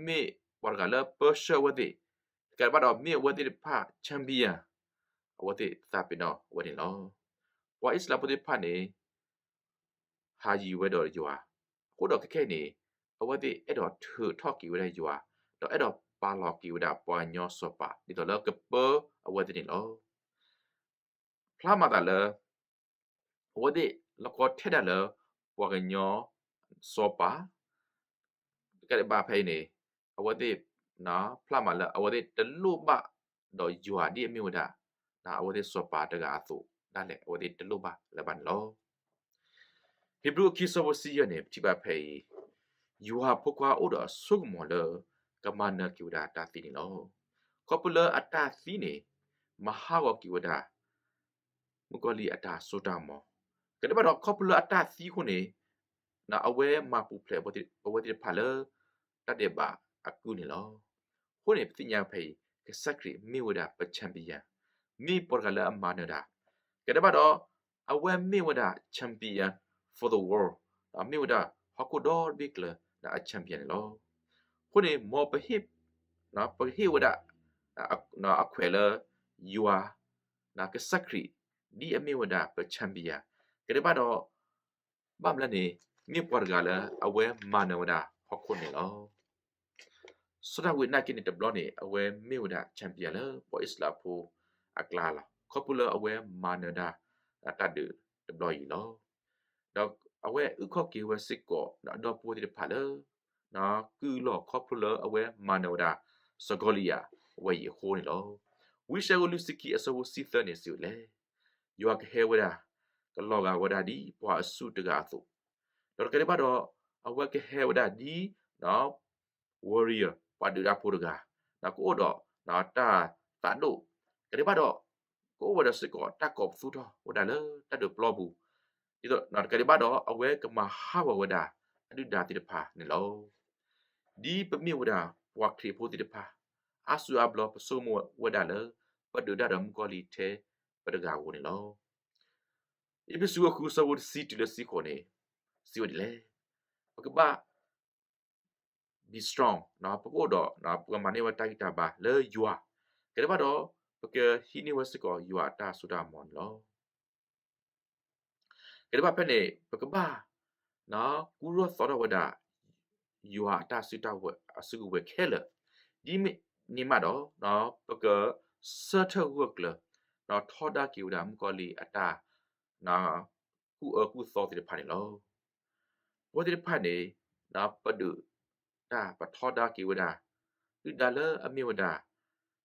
မ့ၢ်ပှၤတဂၤလၢပၢဆှၢအဝဲသ့ၣ်, ကဲဘၣ်ဒီးမ့ၢ်အဝဲသ့ၣ်တဖၣ် champion, အဝဲသ့ၣ်သးပ့ၤနီၣ်ဝဲန့ၣ်လီၤ. ပှၤအံၣ်စရ့လးဖိသ့ၣ်တဖၣ်န့ၣ် ဟးယံၤဝဲဒီးယွၤ, အဃိဒီးခဲခဲအံၤန့ၣ် အဝဲသ့ၣ်အဲၣ်ဒိးထုးထီၣ်က့ၤဝဲဒၣ်ယွၤ, ဒီးအဲၣ်ဒိးပာ်လီၤက့ၤဝဲဒၣ်ပှၤကညီစီၤပၤ ဒ်သိးလၢကပၢအဝဲသ့ၣ်န့ၣ်လီၤ. ဖျါမၤသးလၢ အဝဲသ့ၣ်လီၢ်ကီထဲဒၣ်လၢ ပှၤကညီစီၤပၤ တကးဒံးဘၣ်ဖဲအံၤန့ၣ် အဝဲသ့ၣ် ဖျါမၤလၢအဝဲသ့ၣ်တလိၣ်ဘၣ်ဒီးယွၤဒ်အမ့ၢ်ဝဲဒၣ် အဝဲသ့ၣ်စီၤပၤတဂၤအသိးဒၣ်လဲာ် အဝဲသ့ၣ်တလိၣ်ဘၣ်လၢၤဘၣ်န့ၣ်လီၤ. ဟံဘြူၤအခံဆၢဖိတဆံယဲၢ်န့ၣ် ပထံၣ်ဘၣ်ဖဲအံၤ ယွၤဖိခွါအိၣ်ဒီးအစိကမီၤလၢ ကမၤနၢၤက့ၤဝဲဒၣ်တၢ်သံန့ၣ်လီၤ. ခီဖျိလၢအတၢ်သံန့ၣ် မၤဟးဂီၤက့ၤဝဲဒၣ် မုၣ်ကီၤလံၢ်အတၢ်စိတၢ်ကမီၤ, ကဲဘၣ်ဒီးခီဖျိလၢအတၢ်သံအဃိန့ၣ် အဝဲမၤပူၤဖျဲးအဝဲသ့ၣ်တဖၣ်လၢ တၢ်ဒဲးဘးအကုၢ်န့ၣ်လီၤ. အဃိန့ၣ် ပသ့ၣ်ညါဖဲအံၤ ကစၢ်ခရံာ်မ့ၢ်ဝဲဒၣ်ပ champion, မ့ၢ်ပှၤတဂၤလၢအမၤနၢၤတၢ်, ကဒဲးဘၣ်ဒီး အဝဲမ့ၢ်ဝဲဒၣ် champion for the world, မ့ၢ်ဝဲဒၣ်ဟီၣ်ခိၣ်ဒီတဘ့ၣ်ကျၢၤ အ champion န့ၣ်လီၤ. အဃိန့ၣ် မ်ပဟ့ၣ် ပကဟ့ၣ်ဝဲဒၣ် အခွဲးလၢ ယွၤ ကစၢ်ခရံာ် ဒ်အမ့ၢ်ဝဲဒၣ်ပ champion, ကဒဲးဘၣ်ဒီး ဘၣ်မနုၤလဲၣ်န့ၣ် မ့ၢ်ပှၤတဂၤလၢအဝဲမၤနၢၤဝဲဒၣ်ဟီၣ်ခိၣ်န့ၣ်လီၤ. စီၤဒၤဝံးနာ်က့န့ၣ် တဘျီန့ၣ် အဝဲမ့ၢ်ဝဲဒၣ် champion လၢပှၤအံၣ်စရ့လးဖိအကျါလီၤ. ခီဖျိလၢအဝဲမၤနၢၤဒၣ်တၢ်ဒုးတဘျီအံၤလီၤ. ဒီးအဝဲအုၣ်ခီၣ်က့ၤဝဲစ့ၢ်ကီး ဒီးအဒီပုၢ်ဝဲၢ်သ့ၣ်တဖၣ်လၢ ကုၢ်လီၢ်ခီဖျိလၢအဝဲမၤနၢၤဝဲဒၣ် စီၤကီလံယၤဝဲအံၤအဃိန့ၣ်လီၤ. ဝံယၡါယၤ အခိၣ်လွံၢ်ဆံခံ အဆၢဖိတဆံသၢန့ၣ် စံးဝဲဒ်လဲၣ်, ယွၤကဟဲဝဲဒၣ် ကလီၤဂာ်ဝဲဒၣ်ဒ်ပှၤအစုၣ်တဂၤအသိး, ဒီးတကးဒံးဘၣ်ဒီး အဝဲကဟဲဝဲဒၣ်ဒ် warrior ပှၤဒုးတၢ်ဖိတဂၤ, ကအိၣ်ဒီးတၢ်သးဒိၣ်, တကးဒံးဘၣ်ဒီး ကအိၣ်ဝဲဒီးစ့ၢ်ကီးတၢ်ကိးပသူထီၣ်ဝဲဒၣ်လၢတၢ်ဒုးပျီပူၤ, ဒ်သိးတကးဒံးဘၣ်ဒီး အဝဲကမၤဟးဂီၤဝဲဒၣ်အဒုၣ်ဒါသ့ၣ်တဖၣ်န့ၣ်လီၤ. ဒ်ပမ့ၢ်ဝဲဒၣ်ပှၤခရံာ်ဖိသ့ၣ်တဖၣ် အါစုအါဘျီပဆိကမိၣ်ဝဲဒၣ်လၢ ပဒုးတၢ်ဒီးမုၣ်ကီၤလံၢ်ထဲပတဂၤဧိၤန့ၣ်လီၤ. အ့းဖ့းစူး အဃု အဆၢဖိတဆံတုၤလၢတဆံဃိးန့ၣ် စံးဝဲဒ်လဲၣ်, ပကဘၣ် be strong, ပကအိၣ်ဒီး ပကမၤန့ၢ်ဝဲတၢ်ဂံၢ်တၢ်ဘါလၢယွၤ, ကဒဲးဘၣ်ဒီး ပကဟံးန့ၢ်ဝဲစ့ၢ်ကီးယွၤအတၢ်စိတၢ်ကမီၤန့ၣ်လီၤ. ကဒဲးဘၣ်ဖဲန့ၣ် ပကဘၣ် ကူထီၣ်သိးထီၣ်ဝဲဒၣ် ယွၤအတၢ်စုတၢ်ဝဲၤ အစုကဝဲၤခဲလၢာ်, ဒ်န့ၣ်မးဒီး ပကဆၢထၢၣ်ဂၢၢ်ကျၢၤ ထီဒါက့ၤဝဲဒၣ်မုၣ်ကီၤလံၢ်အတၢ် ကူၣ်အၢကူၣ်သီသ့ၣ်တဖၣ်န့ၣ်လီၤ. ပဝဲသ့ၣ်တဖၣ်န့ၣ် ပဒုးတၢ် ပထီဒါက့ၤဝဲဒၣ် ဒုၣ်ဒါလၢအမ့ၢ်ဝဲဒၣ်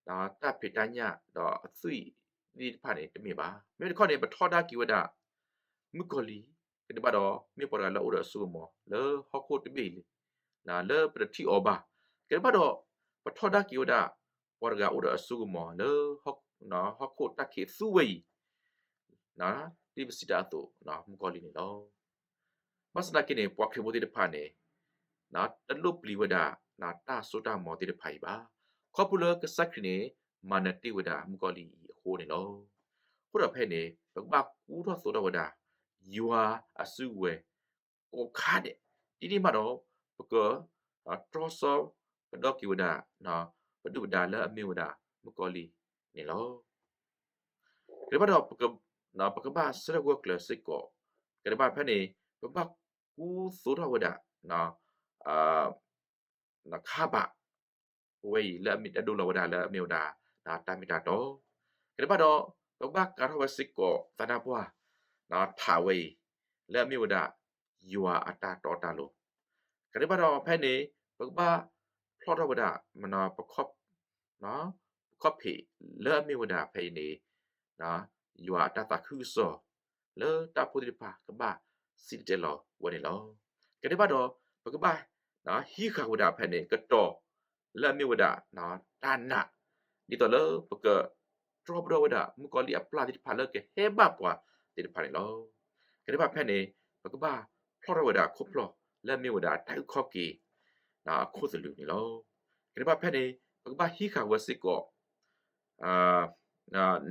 တၢ်ဖံးတၢ်ညၣ်ဒီးအသွံၣ်သ့ၣ်တဖၣ်န့ၣ် တမ့ၢ်ဘၣ်. မ့မ့ၢ်တခီန့ၣ် ပထီဒါက့ၤဝဲဒၣ် မုၣ်ကီၤလံၢ်, ကဒဲးဘၣ်ဒီး မ့ၢ်ပှၤတဂၤလၢအိၣ်ဒီးအစိကမီၤလၢဟီၣ်ခိၣ်တဘ့ၣ်အံၤ လၢပတထံၣ်အီၤဘၣ်, ကဒဲးဘၣ်ဒီး ပထီဒါက့ၤဝဲဒၣ် ပှၤတဂၤအိၣ်ဒီးအစိကမီၤလၢ ဟီၣ်ခိၣ်တၢ်ခံးသူဝဲအံၤ ဒ်ပစံးတၢ်အသိး မုၣ်ကီၤလံၢ်န့ၣ်လီၤ. ဘၣ်ဆၣ်သနာ်က့န့ၣ် ပှၤခရံာ်ဖိသ့ၣ်တဖၣ်န့ၣ် တလိၣ်ပျံၤဝဲဒၣ် တၢ်စိတၢ်ကမီၤသ့ၣ်တဖၣ်အံၤဘၣ်. ခီဖျိလၢကစၢ်ခရံာ်န့ၣ် မၤနၢၤတ့ၢ်ဝဲဒၣ်မုၣ်ကီၤလံၢ်အံၤအဃိန့ၣ်လီၤ. အဃိဒီးဖဲန့ၣ် ပကဘၣ်ကူထီၣ်သိးထီၣ်ဝဲဒၣ် ယွၤအစုကဝဲၤ ကိးခါဒဲး, ဒ်န့ၣ်မးဒီး ပက တြီဆၢကဒီးက့ၤဝဲဒၣ် ပဒုၣ်ပဒါလၢအမ့ၢ်ဝဲဒၣ်မုၣ်ကီၤလံၢ်န့ၣ်လီၤ. ကဒဲးဘၣ်ဒီး ပကဘၣ်ဆၢထၢၣ်ဂၢၢ်ကျၢၤစ့ၢ်ကီး, ကဒဲးဘၣ်ဖဲန့ၣ် ပဘၣ်ကူသိးထီၣ်ဝဲဒၣ် ခါဘၣ် ပဝဲအံၤ လၢအမ့ၢ်တၢ်ဒိလီၤဝဲဒၣ်လၢအမ့ၢ်ဝဲဒၣ် တၢ်မ့ၢ်တၢ်တီ, ကဒဲးဘၣ်ဒီး ပကဘၣ်ကၤထီၣ်ဝဲစ့ၢ်ကီးသးနါပှၢ် ထးဝဲအံၤ လၢအမ့ၢ်ဝဲဒၣ် ယွၤအတၢ်တီတၢ်လိၤ, ကဒဲးဘၣ်ဒီးဖဲန့ၣ် ပကဘၣ်ဖျီၣ်ထီၣ်ဝဲဒၣ် ပခီၣ်ဖံးလၢအမ့ၢ်ဝဲဒၣ်ဖဲအံၤန့ၣ် ယွၤအတၢ်သးခုကစီၣ် လၢတၢ်အိၣ်ဖှိၣ်သ့ၣ်တဖၣ်ကဘၣ်စံၣ်တဲၤတဲလီၤဝဲန့ၣ်လီၤ. ကဒဲးဘၣ်ဒီး ပကဘၣ်ဟံးဃာ်ဝဲဒၣ်ဖဲန့ၣ် ကတီၤလၢအမ့ၢ်ဝဲဒၣ် တၢ်နာ် ဒ်သိးလၢပက တြီပဒီဝဲဒၣ် မုၣ်ကီၤလံၢ်အပျၢ်သ့ၣ်တဖၣ်လၢကဟဲဘၣ်ပှၤသ့ၣ်တဖၣ်န့ၣ်လီၤ. ကဒဲးဘၣ်ဖဲန့ၣ် ပကဘၣ်ဖျီၣ်ထီၣ်ဝဲဒၣ်ခိၣ်ဖျီၣ်လၢအမ့ၢ်ဝဲဒၣ်တၢ်အုၣ်ခီၣ်က့ၤ အခိၣ်သလုးန့ၣ်လီၤ. ကဒဲးဘၣ်ဖဲန့ၣ် ပကဘၣ်ဟံးဃာ်ဝဲစ့ၢ်ကီး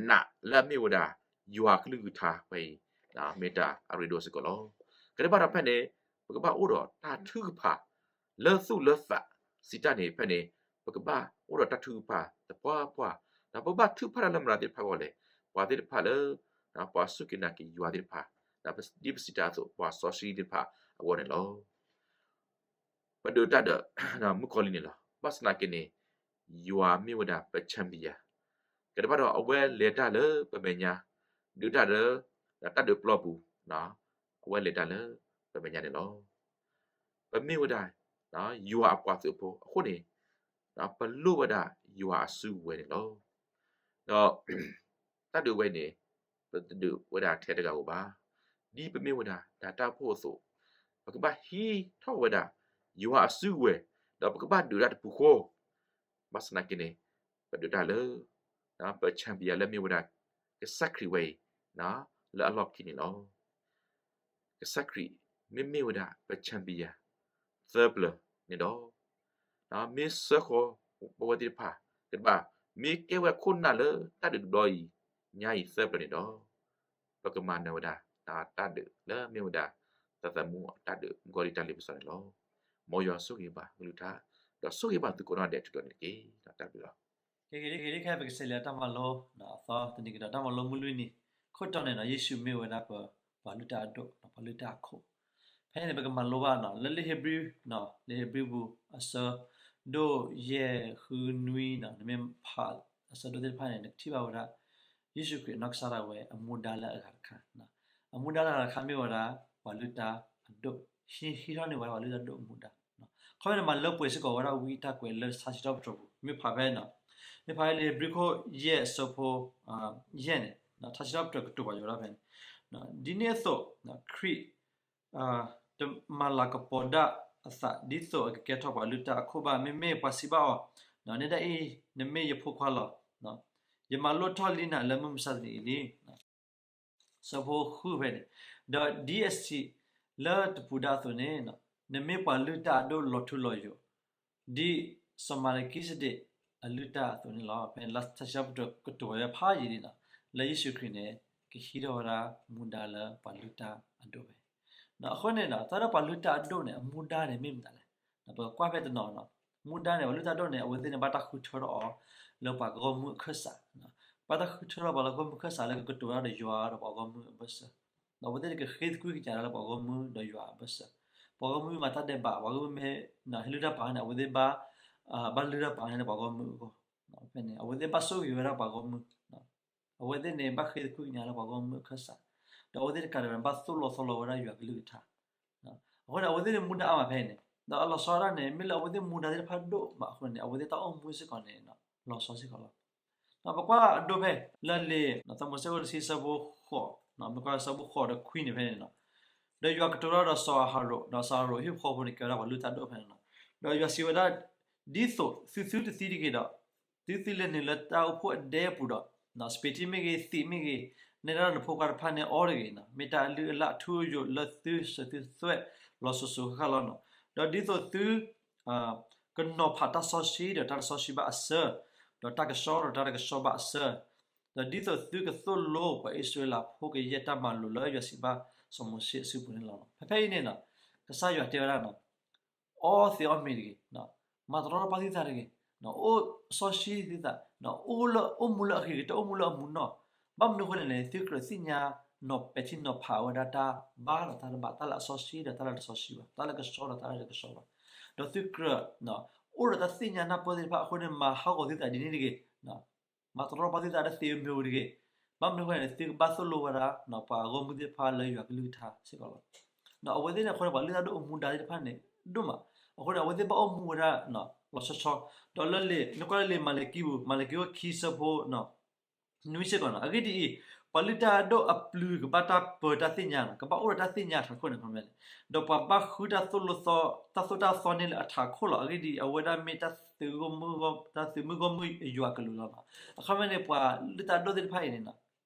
နာ်လၢအမ့ၢ်ဝဲဒၣ် ယွၤအကလုၢ်ကထါဝဲအံၤ မ့ၢ်တၢ်အရ့ဒိၣ်စ့ၢ်ကီးလီၤ. ကဒဲးဘၣ်ဒီးဖဲန့ၣ် ပကဘၣ်အိၣ်ဒီးတၢ်ထုကဖၣ် လၢသူၣ်လၢသး စံးတၢ်န့ၣ်ဖဲန့ၣ် ပကဘၣ်အိၣ်ဒီးတၢ်ထုကဖၣ်သပှၢ်ပှၢ်, ဒီးပကဘၣ်ထုကဖၣ်တၢ်လၢမတၤသ့ၣ်တဖၣ်အဂီၢ်လဲၣ်, ပှၤသ့ၣ်တဖၣ်လၢ ပှၤစူၢ်က့ၤနာ်က့ၤယွၤသ့ၣ်တဖၣ်, ဒ်ပစံးတၢ်အသိး ပှၤစီဆှံသ့ၣ်တဖၣ်အဂီၢ်န့ၣ်လီၤ. ပဒုးတၢ်ဒီး မုၣ်ကီၤလံၢ်န့ၣ်လီၤ. ဘၣ်ဆၣ်သနာ်က့န့ၣ် ယွၤမ့ၢ်ဝဲဒၣ်ပ champion, ကဒဲးဘၣ်ဒီးအဝဲလဲၤတၢ်လၢပမဲာ်ညါ, ဒုးတၢ်လၢ တၢ်ဒုးပျီပူၤ, အဝဲလဲၤတၢ်လၢပမဲာ်ညါန့ၣ်လီၤ. ပမ့ၢ်ဝဲဒၣ် ယွၤအပှၤသုးဖိအဃိန့ၣ် ပလိၣ်ဝဲဒၣ်ယွၤအစုကဝဲၤန့ၣ်လီၤ. ဒီး တၢ်ဒုးဝဲန့ၣ် ပတဒုးဝဲဒၣ်ထဲတဂၤဧိၤဘၣ်. ဒ်ပမ့ၢ်ဝဲဒၣ် ဒၣ်တၢ်အိၣ်ဖှိၣ်အသိး, ပကဘၣ်ဟံးထီၣ်ဝဲဒၣ် ယွၤအစုကဝဲၤ, ဒီးပကဘၣ်ဒုးတၢ်တပူၤဃီ, ဘၣ်ဆၣ်သနာ်က့န့ၣ် ပဒုးတၢ်လၢ ပ champion လၢအမ့ၢ်ဝဲဒၣ် ကစၢ်ခရံာ်ဝဲအံၤ လၢအလီၢ်ခံန့ၣ်လီၤ. ကစၢ်ခရံာ်မ့မ့ၢ်ဝဲဒၣ်ပ champion သၢပျၢၤန့ၣ်ဒီး မ့ၢ်စၢဃီၤ ပဝဲသ့ၣ်တဖၣ် ကဘၣ်မ့ၢ်ကဲဝဲခိၣ်နၢ်လၢတၢ်ဒုးတဘျီအံၤ ညါအံၤသၢပျၢၤန့ၣ်ဒီး ပကမၤနၢၤဝဲဒၣ် တၢ်ဒုးလၢမ့ၢ်ဝဲဒၣ် သးသမူအတၢ်ဒုး မုၣ်ကီၤလံၢ်တၢ်လ့ပစီန့ၣ်လီၤ. မ်ယွၤဆိၣ်ဂ့ၤဘၣ်ကလုၢ်ကထါ ဒီးဆိၣ်ဂ့ၤဘၣ်သုကိးနီၢ်ဒဲးထုးထီၣ်န့ၣ်တက့ၢ်. တၢ်ဘျုးလီၤ. ကဲ ခဲအံၤ ခဲအံၤ ပကစးလဲၤတၢ်မၤလိ အသီတနံၤကဒီး တၢ်မၤလိမုၢ်လွံၢ်နံၤ ခိၣ်တီန့ၣ်ဒီး ယ့ၣ်ၡူးမ့ၢ်ဝဲဒၣ်ပ ပှၤလုၢ်တၢ်အဒိၣ် ပှၤလုၢ်တၢ်အခိၣ်. ဖဲန့ၣ်န့ၣ် ပကမၤလိဘၣ်နီၤ လၢလံာ်ဧ့ၤဘြံၤ လံာ်ဧ့ၤဘြံၤပူၤ အဆၢဒိၣ်ယဲၢ် ဃု နွံနီၤ နမ့ၢ်ဖးအဆၢဒိၣ်သ့ၣ်တဖၣ်န့ၣ် နကထံၣ်ဘၣ်ဝဲဒၣ် ယ့ၣ်ၡူးခရံာ်အနီၢ်ကစၢ်ဒၣ်ဝဲအမူဒါလၢအဂၤတခါ, အမူဒါလၢအဂၤတခါမ့ၢ်ဝဲဒၣ် ပှၤလုၢ်တၢ်အဒိၣ်, ဟံးထီၣ်န့ၢ်ဝဲဒၣ်ပှၤလုၢ်တၢ်ဒိၣ်အမူဒါ. ခီဖျိန့ၣ် မၤလၢပှဲၤစ့ၢ်ကီးဝဲဒၣ်ဝံအတၢ်ကွဲးလၢထါစံးထီၣ်ပတြၢၤပူၤ မ့ၢ်ဖးဖဲ မ့ၢ်ဖးဖဲလံာ်ဧ့ၤဘြံၤခိၣ်ယဲၢ်အဆၢဖိ ယဲၢ်န့ၣ် ထါစံးထီၣ်ပတြၢၤကတိၤပာ်ယိၤဒၣ်ဖဲန့ၣ်, ဒ်န့ၣ်အသိး ခရံာ် တမၤလၤကပီၤဒၣ်အသး ဒ်သိးအကကဲထီၣ်ပှၤလုၢ်တၢ်အခိၣ်ဘၣ်. မ့မ့ၢ်ပှၤစံးဘၣ်အီၤ, နဲဒၣ်အံၤ နမ့ၢ်ယဖိခွါလီၤ. ယမၤလိၣ်ထီၣ်လံနၤလၢမုၢ်မဆါတနံၤအံၤလံ. ဆၢဖိဃုဖဲန့ၣ်, ဒီးဒ်အစံးလၢတပူၤဒၣ်အသိးန့ၣ်, နမ့ၢ်ပှၤလုၢ်တၢ်အဒိၣ်လီၤထူလီၤယိာ်, ဒ်စီၤမၤလကံစဒ့းအလုၢ်တၢ်အသိးန့ၣ်လီၤ. ဖဲန့ၣ် လၢထါစံးထီၣ်ပတြၢၤကတိၤဝဲဖးယံာ်လံနီၤ လၢယ့ၣ်ၡူးခရံာ်န့ၣ် ကဟံးထီၣ်ဝဲဒၣ်မူဒါလၢပှၤလုၢ်တၢ်အဒိၣ်ဖဲ အဃိန့ၣ်ဒီး တၢ်လၢပှၤလုၢ်တၢ်အဒိၣ်န့ၣ် အမူဒါန့ၣ်မ့ၢ်မတၤလဲၣ်. ပကကွၢ်ဖဲတနီၤနီၤ, မူဒါန့ၣ် ပှၤလုၢ်တၢ်ဒိၣ်န့ၣ် အဝဲသ့ၣ်န့ၣ် ဘၣ်တၢ်ဃုထၢထီၣ်အီၤ လၢပှၤဂီၢ်မုၢ်အခၢၣ်စး, ဘၣ်တၢ်ဃုထၢထီၣ်ပှၤလၢဂီၢ်မုၢ်အခၢၣ်စးလၢကကတိၤတၢ်ဒီးယွၤဒီးပှၤဂီၢ်မုၢ်အဘၢၣ်စၢၤ, ဒီးအဝဲသ့ၣ်န့ၣ်ကဃ့သကွံၢ်ကညးတၢ်လၢပှၤဂီၢ်မုၢ်ဒီးယွၤအဘၢၣ်စၢၤ, ပှၤဂီၢ်မုၢ်မၤတၢ်ဒဲးဘး ပှၤဂီၢ်မုၢ်မ့ၢ်ဟဲလုၢ်တၢ်ပာ်န့ၣ် အဝဲသ့ၣ်ဘၣ် ဘၣ်လုၢ်တၢ်ပာ်န့ၣ်ပှၤဂီၢ်မုၢ်အဂီၢ်, ဖဲန့ၣ် အဝဲသ့ၣ်ဘၣ်ဆိၣ်ဂ့ၤဝဲဒၣ်ပှၤဂီၢ်မုၢ်, အဝဲသ့ၣ်န့ၣ် ဘၣ်ဃ့သကွံၢ်ကညးလၢပှၤဂီၢ်မုၢ်အခၢၣ်စး, ဒီးအဝဲသ့ၣ်တကးဒံးဘၣ် ဘၣ်သိၣ်လိသီလိဝဲဒၣ်ယွၤကလုၢ်ကထါ အဃိန့ၣ် အဝဲသ့ၣ်န့ၣ်မူဒါအါမးဖဲအံၤန့ၣ်, ဒီးအလီၤဆီဒၣ်န့ၣ် မ့ၢ်လၢအဝဲသ့ၣ်မူဒါသ့ၣ်တဖၣ်ဒိၣ်မးအဃိန့ၣ် အဝဲသ့ၣ်တၢ်အိၣ်မူစ့ၢ်ကီးန့ၣ် လီၤဆီစ့ၢ်ကီးလီၤ. ပကွၢ်အဒိဖဲ လၢလံာ်သးမူစဲအိၣ်တဆံဆၢဖိဃိး, မ့ၢ်ကွၢ်ဆၢဖိဃိးဒီးခွံန့ၣ်ဖဲန့ၣ်နီၤ, ဒီးယွၤကတိၤတၢ်ဒီးစီၤအၤဟရိၣ်, ဒီးစီၤအၤဟရိၣ်ဟံၣ်ဖိဃီဖိန့ၣ် ကဲဝဲဒၣ်ပှၤလုၢ်တၢ်ဒိၣ်ဖဲန့ၣ်နီၤ, ဒီးယွၤစံးဝဲဒၣ်, ဒ်သိးသုသုတသံတဂ့ၤဒီး သုသုလဲၤနုာ်လၢတၢ်အိၣ်ဖှိၣ်အဒဲအပူၤဒီး, စပံးထံမ့ၢ်ဂ့ၤ, သံးမ့ၢ်ဂ့ၤ, နဲဒၣ်ဒီးနဖိခွါတဖၣ်န့ၣ်အီၣ်တဂ့ၤ, မ့ၢ်တၢ်အလုၢ်အလၢ်အထူအယိာ်လၢသုစၢၤသုသွဲၣ်လီၤစိၤစိၤဃၣ်ဃၣ်လီၤနီၤ. ဒီးဒ်သိးသု ကနီၤဖးတၢ်စီဆှံဒီးတၢ်တစီဆှံဘၣ်အစၢၤ, ဒီးတၢ်ကဆှီဒီးတၢ်တကဆှီဘၣ်အစၢၤ, ဒီးဒ်သိးသုကသိၣ်လိပှၤအံၣ်စရ့လးဖိကယဲၢ်တၢ်မၤလိာ်လၢယွၤစံးဘၣ်စီၤမိၤၡ့အစုပူၤန့ၣ်လီၤ. ဖဲဖဲအံၤန့ၣ်နီၤ, ကစၢ်ယွၤတဲဝဲဒၣ်နီၤ, အီသံးအီမ့ၤတဂ့ၤ, မၤတရီတပါသုသးတဂ့ၤ, အိၣ်စီဆှံသုသး, အိၣ်လၢအိၣ်မူလၢအဂ့ၤကတၢၢ် အိၣ်မူလၢအမူနီၢ်, ဘၣ်မနုၤအဃိလဲၣ်န့ၣ် သုကြၢးသ့ၣ်ညါနီၤပဲာ်ထံနီၤဖးဝဲဒၣ်တၢ်ဘါဒီးတၢ်တဘါ, တၢ်လၢအစီဆှံဒီးတၢ်လၢတစီဆှံဘၣ်, တၢ်လၢကဆှီဒီးတၢ်လၢတကဆှီဘၣ်, ဒီးသုကြၢး အိၣ်ဒီးတၢ်သ့ၣ်ညါနၢ်ပၢၢ်သ့ၣ်တဖၣ်အဃိန့ၣ် မၤဟးဂီၤသုသးဒ်န့ၣ်တဂ့ၤ, မၤတရီတပါသုသးဒီးသံးမ့ၤတဂ့ၤ, ဘၣ်မနုၤအဃိလဲၣ်န့ၣ် သုကဘၣ်သိၣ်လိဝဲဒၣ် ပှၤဂီၢ်မုၢ်သ့ၣ်တဖၣ်လၢယွၤကလုၢ်ကထါစ့ၢ်ကီးလီၤ. အဝဲသ့ၣ်န့ၣ်အဃိန့ၣ် ပှၤလုၢ်တၢ်ဒိၣ်အမူဒါသ့ၣ်တဖၣ်န့ၣ် ဒိၣ်မး, အဃိန့ၣ် အဝဲသ့ၣ်ဘၣ်အိၣ်မူဝဲဒၣ် လီၤဆီဆီ, ဒီးလၢလံာ် နကွၢ်လၢလံာ်မၤလကံပူၤ မၤလကံခိၣ်ခံဆၢဖိ နွံစ့ၢ်ကီးနီၤ, အဂ့ၢ်ဒ်အံၤ, ပှၤလုၢ်တၢ်ဒိၣ်အပျုၤကဘၣ်တၢ်ပၢၤတၢ်သ့ၣ်ညါနီၤ, ကဘၣ်အိၣ်ဒီးတၢ်သ့ၣ်ညါအထးခိၣ်န့ၣ်, ဒီးပှၤဘၣ်ဃုတၢ်သိၣ်လိသီ, တၢ်သိၣ်တၢ်သီန့ၢ်လၢအထးခိၣ်လီၤ. အဂ့ၢ်ဒ်အံၤ, အဝဲဒၣ်မ့ၢ်တၢ် တၢ်သုးမုၢ်ဂီၢ်မုၢ်အယွၤကလူးလီၤနီၤ. အခီပညီန့ၣ် ပှၤလုၢ်တၢ်ဒိၣ်သ့ၣ်တဖၣ်အံၤန့ၣ်နီၤ,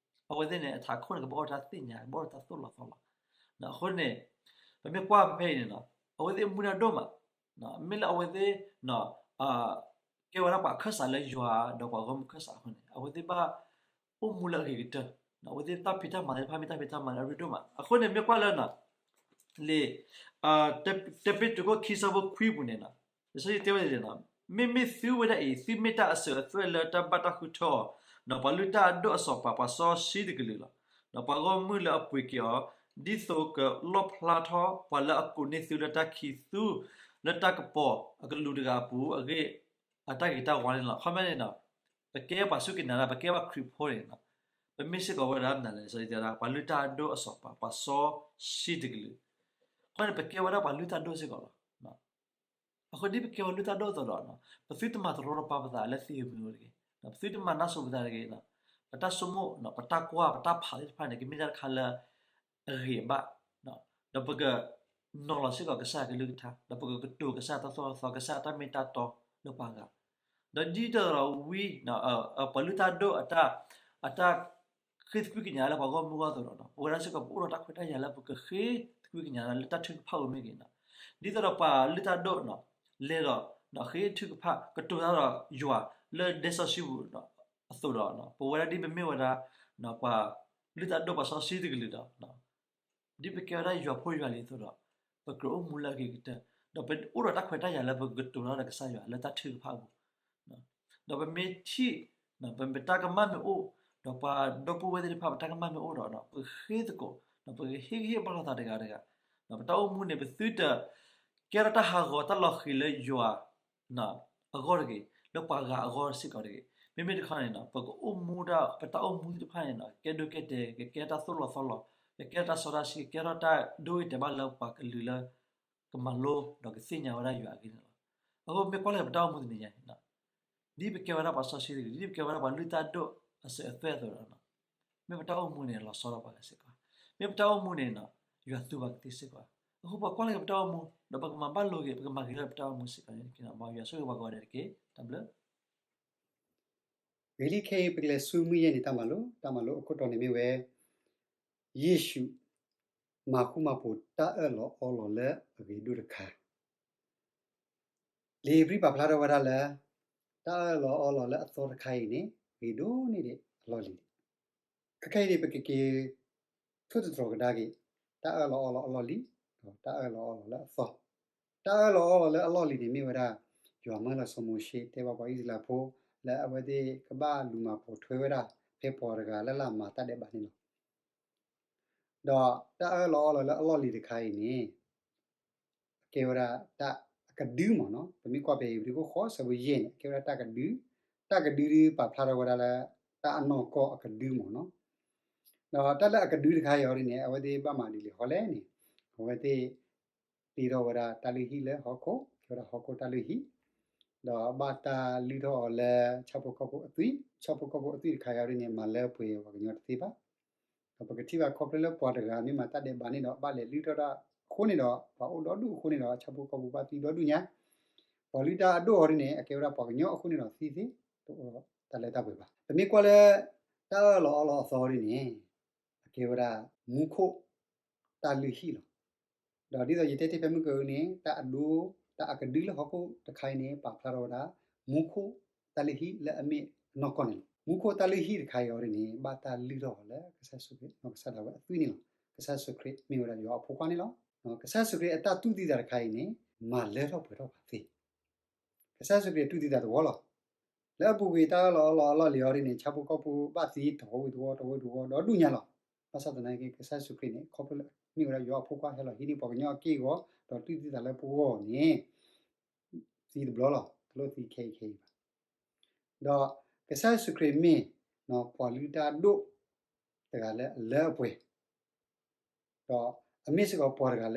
အဝဲသ့ၣ်န့ၣ် အထးခိၣ်န့ၣ် ကဘၣ်အိၣ်ဒီးတၢ်သ့ၣ်ညါ, ကဘၣ်အိၣ်ဒီးတၢ်သိၣ်လီၤသီလီၤ. အဃိန့ၣ် ပမ့ၢ်ကွၢ်ဖဲဖဲအံၤန့ၣ်နီၤ, အဝဲသ့ၣ်မူဒါဒိၣ်မး, မ့ၢ်လၢအဝဲသ့ၣ် ကဲဝဲဒၣ်ပှၤအခၢၣ်စးလၢယွၤဒီးပှၤဂီၢ်မုၢ်အခၢၣ်စးအဃိန့ၣ် အဝဲသ့ၣ်ဘၣ်အိၣ်မူလၢအဂ့ၤကတၢၢ်, အဝဲသ့ၣ်တၢ်ဖံးတၢ်မၤသ့ၣ်တဖၣ်မ့ၢ်တၢ်ဖံးတၢ်မၤလၢအရ့ဒိၣ်မး. အဃိန့ၣ် မ့ၢ်ကွၢ်လၢ လံာ် တၢပ့းတရူးခိၣ်ခံဆၢဖိခွံပူၤန့ၣ်နီၤ, လံာ်စီဆှံတဲဝဲဒ်လဲၣ်နီၤ, မ့မ့ၢ်သုဝဲဒၣ်အံၤ သုမ့ၢ်တၢ်အစၢၤအသွဲၣ်လၢတၢ်ဘၣ်တၢ်ဃုထၢအီၤ, ဒီးပှၤလုၢ်တၢ်အဒိၣ်အစီၤပၤ ပှၤစီဆှံတကလုာ်လီၤ. ဒီးပှၤဂီၢ်မုၢ်လၢအပှ့ၤက့ၤအီၤ, ဒ်သိးကလီၣ်ဖျါထီၣ်ပှၤလၢအကိးန့ၢ်သုလၢတၢ်ခံးသူ လၢတၢ်ကပီၤအကလူးတဂၤအပူၤအဂ့ၢ် အတၢ်ဂ့ၤတၢ်ဝါန့ၣ်လီၤ. အခီပညီန့ၣ်နီၤ, ပကဲပှၤစူၢ်က့ၤနာ်တၢ် ပကဲပှၤခရံာ်ဖိန့ၣ်နီၤ, ပမ့ၢ်စ့ၢ်ကီးဝဲဒၣ်မနုၤလဲၣ် လံာ်စီဆှံတဲဝဲဒၣ် ပှၤလုၢ်တၢ်အဒိၣ်အစီၤပၤ ပှၤစီဆှံတကလုာ်, အဃိန့ၣ် ပကဲဝဲဒၣ်ပှၤလုၢ်တၢ်ဒိၣ်စ့ၢ်ကီးလီၤ. အဃိဒ်ပကဲပှၤလုၢ်တၢ်ဒိၣ်အသိးဒီး ပသုတမၤတရီတပါပသးလၢသံးဧိၤမ့ၤဧိၤတဂ့ၤ, ပသုတမၤနၢ်စိၤပသးတဂ့ၤ, ပတၢ်ဆိကမိၣ် ပတၢ်ကွၢ် ပတၢ်ဖးသ့ၣ်တဖၣ်န့ၣ် ကမ့ၢ်တၢ်တခါလၢအဂ့ၤအဘၣ်, ဒီးပကနီၤလီၤစ့ၢ်ကီးကစၢ်ယွၤကလုၢ်ကထါ, ဒီးပကကတိၤကစၢ်တၢ်သိၣ်တၢ်သီ ကစၢ်အတၢ်မ့ၢ်တၢ်တီလၢပှၤဂၤ, ဒီးဒ်သိးဒီးဝံ ပှၤလုၢ်တၢ်ဒိၣ်အတၢ် အတၢ်ဃ့သကွံၢ်ကညးလၢပှၤဂီၢ်မုၢ်အဂီၢ်အသိးဒီး ပဝဲဒၣ်စ့ၢ်ကီး ပအိၣ်ဒီးတၢ်ခွဲးတၢ်ယာ်လၢပကဃ့သကွံၢ်ကညးလၢတၢ်ထုကဖၣ်အပူၤမ့ၢ်ဂ့ၤ, ဒ်သိးဒီးပှၤလုၢ်တၢ်ဒိၣ် လဲၤဒီး ဒီးဃ့ထုကဖၣ်ကတိၤတၢ်ဒီးယွၤလၢဒဲစီဆှံပူၤအသိးဒီး ပဝဲဒၣ်ဒ်ပမ့ၢ်ဝဲဒၣ် ပှၤလုၢ်တၢ်ဒိၣ်ပှၤစီဆှံတကလုာ်ဒီး ဒ်ပကဲဝဲဒၣ်ယွၤဖိယွၤလံၤအသိးဒီး ပကြၢးအိၣ်မူလၢအဂ့ၤကတၢၢ် ဒီးပအိၣ်ဒီးတၢ်ခွဲးတၢ်ယာ်လၢပကကတိၤတၢ်ဒီးကစၢ်ယွၤလၢတၢ်ထုကဖၣ်အပူၤ ဒီးပမ့ၢ်ထံၣ် ပတၢ်ကမၣ်မ့ၢ်အိၣ် ဒီးပှၤဒီပုၢ်ဝဲၢ်သ့ၣ်တဖၣ် ပတၢ်ကမၣ်မ့ၢ်အိၣ်ဒီး ပကဃ့သကိး ဒီးပကဟ့ၣ်ဂံၢ်ဟ့ၣ်ဘါလိာ်သးတဂၤတဂၤ ဒီးပတၢ်အိၣ်မူန့ၣ် ပသုတကဲထီၣ်တၢ်ဟးဂီၤတၢ်လီၤဃံၤလၢယွၤ အဂီၢ်တဂ့ၤ, လၢပှၤဂၤအဂီၢ်စ့ၢ်ကီးတဂ့ၤ. မ့မ့ၢ်တခီန့ၣ် ပကအိၣ်မူဒၣ် ပတၢ်အိၣ်မူသ့ၣ်တဖၣ်န့ၣ် ကကဲဒိၣ်ကဲတဲာ်, ကကဲတၢ်သိၣ်လီၤသီလီၤ, ကကဲတၢ်စီတၢ်ဆှံ, ကကဲထီၣ်တၢ်ဒိဂ့ၤတဲာ်ဘၣ်လၢပှၤကလုာ်လၢ ကမၤလိဒီးကသ့ၣ်ညါဝဲဒၣ်ယွၤအဂ့ၢ်န့ၣ်လီၤ. အဃိမ့ၢ်ကွၢ်လၢပတၢ်အိၣ်မူတနံၤညါန့ၣ် ဒ်ပကဲဝဲဒၣ်ပှၤစီဆှံတဂ့ၤ, ဒ်ပကဲဝဲဒၣ်ပှၤလုၢ်တၢ်ဒိၣ်အစၢၤအသွဲၣ်အသိးဒီး မ့ၢ်ပတၢ်အိၣ်မူန့ၣ် လီၤဆီဒီးပှၤဂၤစ့ၢ်ကီး, မ့ၢ်ပတၢ်အိၣ်မူန့ၣ် ယွၤသူပှၤကသ့စ့ၢ်ကီး. အဃိပှၤကွၢ်လၢပတၢ်အိၣ်မူ ဒီးပကမၤဘၣ်လိာ်က့ၤ ပကမၤဂ့ၤထီၣ်ပတၢ်အိၣ်မူစ့ၢ်ကီးန့ၣ် မ်ယွၤဆိၣ်ဂ့ၤပှၤကိးဂၤဒဲးတက့ၢ်. တၢ်ဘျုး ဂ့ၤလံခဲအံၤ ပကလဲၤဆူမုၢ်ယဲၢ်နံၤတၢ်မၤလိ, တၢ်မၤလိအခိၣ်တီန့ၣ်မ့ၢ်ဝဲ ယ့ၣ်ၡူး မၤဃူမၤဖိးတၢ်အၢၣ်လီၤအီလီၤလၢအဂ့ၤဒိၣ်တခါ. လံာ်ဧ့ၤဘြံၤပာ်ဖျါထီၣ်ဝဲဒၣ်လၢ တၢ်အၢၣ်လီၤအီလီၤလၢအသီတခါအံၤန့ၣ် ဂ့ၤဒိၣ်န့ၢ်ဒံးအလီၢ်လံၤန့ၣ် ခဲခဲအံၤန့ၣ် ပကက့ၤ ထိၣ်သတြီၤကဒါက့ၤ တၢ်အၢၣ်လီၤအီလီၤအလီၢ်လံၤ ဒီးတၢ်အၢၣ်လီၤအီလီၤလၢအသီ. တၢ်အၢၣ်လီၤအီလီၤလၢအလီၢ်လံၤန့ၣ် မ့ၢ်ဝဲဒၣ် ယွၤမၢလီၤစီၤမိၤၡ့ တဲဘၣ်ပှၤအံၣ်စရ့လးဖိ လၢအဝဲသ့ၣ်ကဘၣ်လူၤမၤပိာ်ထွဲဝဲဒၣ် ဖဲပှၤတဂၤလၢ်လၢ်မၤတၢ်ဒဲးဘးန့ၣ်လီၤ. ဒီးတၢ်အၢၣ်လီၤအီလီၤလၢအလီၢ်လံၤတခါအံၤန့ၣ် အကဲဝဲဒၣ်တၢ်အကဒုမ့ၢ်နီၤ, ပမ့ၢ်ကွၢ်ဖဲဧ့ၤဘြံၤခိၣ်ဃိးဆၢဖိယဲၢ်န့ၣ် အကဲဝဲဒၣ်တၢ်ကဒု, တၢ်ကဒုဒ်ပာ်ဖျါထီၣ်ဝဲဒၣ်လၢ တၢ်အနီၢ်ကီၢ်အကဒုမ့ၢ်နီၤ. ဒီးတၢ်လၢအကဒုတခါအံၤအီၤဒ်န့ၣ် အဝဲသ့ၣ်ဘၣ်မၤဒ်လဲၣ်ဃီလဲၣ်န့ၣ် အဝဲသ့ၣ် တ့ထီၣ်ဝဲဒၣ်တၢ်လုၢ်ဟံၣ်လၢဟီၣ်ခိၣ်, ကဲဝဲဒၣ်ဟီၣ်ခိၣ်တၢ်လုၢ်ဟံၣ်, ဒီးဘၣ်တၢ်လုၢ်ထီၣ်အီၤလၢဆၣ်ဖိကီၢ်ဖိအသွံၣ်, ဆၣ်ဖိကီၢ်ဖိအသွံၣ်တခါအံၤအီၤဒ်န့ၣ် မၤလၢပှဲၤပှၤကညီတသ့ဘၣ်. ဒီးပကထံၣ်ဘၣ်ခီဖျိလၢပှၤတဂၤမ့ၢ်မၤတၢ်ဒဲးဘးန့ၣ်ဒီး ဘၣ်လဲၤလုၢ်ထီၣ်တၢ်အဃိန့ၣ်ဒီး ပှၤအိၣ်ဒီဒူၣ်အဃိန့ၣ်ဒီး ဆၣ်ဖိကီၢ်ဖိဘၣ်သွံၣ်ဒီဒူၣ်ညါ, ပှၤလုၢ်တၢ်အဒိၣ်အီၤဒ်န့ၣ် အကဲဝဲဒၣ်ပှၤကညီအဃိန့ၣ်ဒီးသံသ့ၣ် တအိၣ်တၢ်လၢတၢ်ပှဲၤဘၣ်. ပမ့ၢ်ကွၢ်လၢ တၢ်အၢၣ်လီၤအီလီၤအသီဒ်န့ၣ် အကဲဝဲဒၣ် မူခိၣ် တၢ်လုၢ်ဟံၣ်လီၤ. ဒီးဒ်သိးယတဲတ့ၢ်ဖဲမုၢ်ကနံၤန့ၣ် တၢ်အဒိ တၢ်အကဒုလၢဟီၣ်ခိၣ်တခါအံၤန့ၣ် ပာ်ဖျါထီၣ်ဝဲဒၣ် မူခိၣ်တၢ်လုၢ်ဟံၣ်လၢအမ့ၢ်အနီၢ်ကီၢ်န့ၣ်လီၤ. မူခိၣ်တၢ်လုၢ်ဟံၣ်တခါအံၤအီၤဒ်န့ၣ် ဘၣ်တၢ်လုၢ်ထီၣ်အီၤလၢကစၢ်ယ့ၣ်ၡူးခရံာ် နီၢ်ကစၢ်ဒၣ်ဝဲအသွံၣ်န့ၣ်လီၤ. ကစၢ်ယ့ၣ်ၡူးခရံာ်မ့ၢ်ဝဲဒၣ်ယွၤအဖိခွါန့ၣ်လီၤ. ကစၢ်ယ့ၣ်ၡူးခရံာ်အတၢ်တူၢ်သံသးတခါအံၤန့ၣ် မၤလၢထီၣ်ပှဲၤထီၣ်ပှၤသ့ ကစၢ်ယ့ၣ်ၡူးခရံာ်တူၢ်သံသးတဝီလီၤ. လၢအပူၤကွံာ်တၢ်အၢၣ်လီၤအီလီၤအလီၢ်လံၤအီၤဒ်န့ၣ် ဆၣ်ဖိကီၢ်ဖိဘၣ်သံတဝီဝံၤတဝီ တဝီဝံၤတဝီဒီဒူၣ်ညါလီၤ. ဘၣ်ဆၣ်သနာ်က့ ကစၢ်ယ့ၣ်ၡူးခရံာ်န့ၣ် ခီဖျိလၢမ့ၢ်ဝဲဒၣ်ယွၤအဖိခွါဟဲလီၤဟံးန့ၢ်ပှၤကညီအက့ၢ်အဂီၤ ဒီးတူၢ်သံသးလၢပဂီၢ်န့ၣ် သံတဘျီလီၤ. တလိၣ်သံခဲအံၤခဲအံၤဘၣ်. ဒီးကစၢ်ယ့ၣ်ၡူးခရံာ်မ့ၢ် ပှၤလုၢ်တၢ်အဒိၣ်တဂၤလၢအလၢအပှဲၤ ဒီးအမ့ၢ်စ့ၢ်ကီးပှၤတဂၤလၢ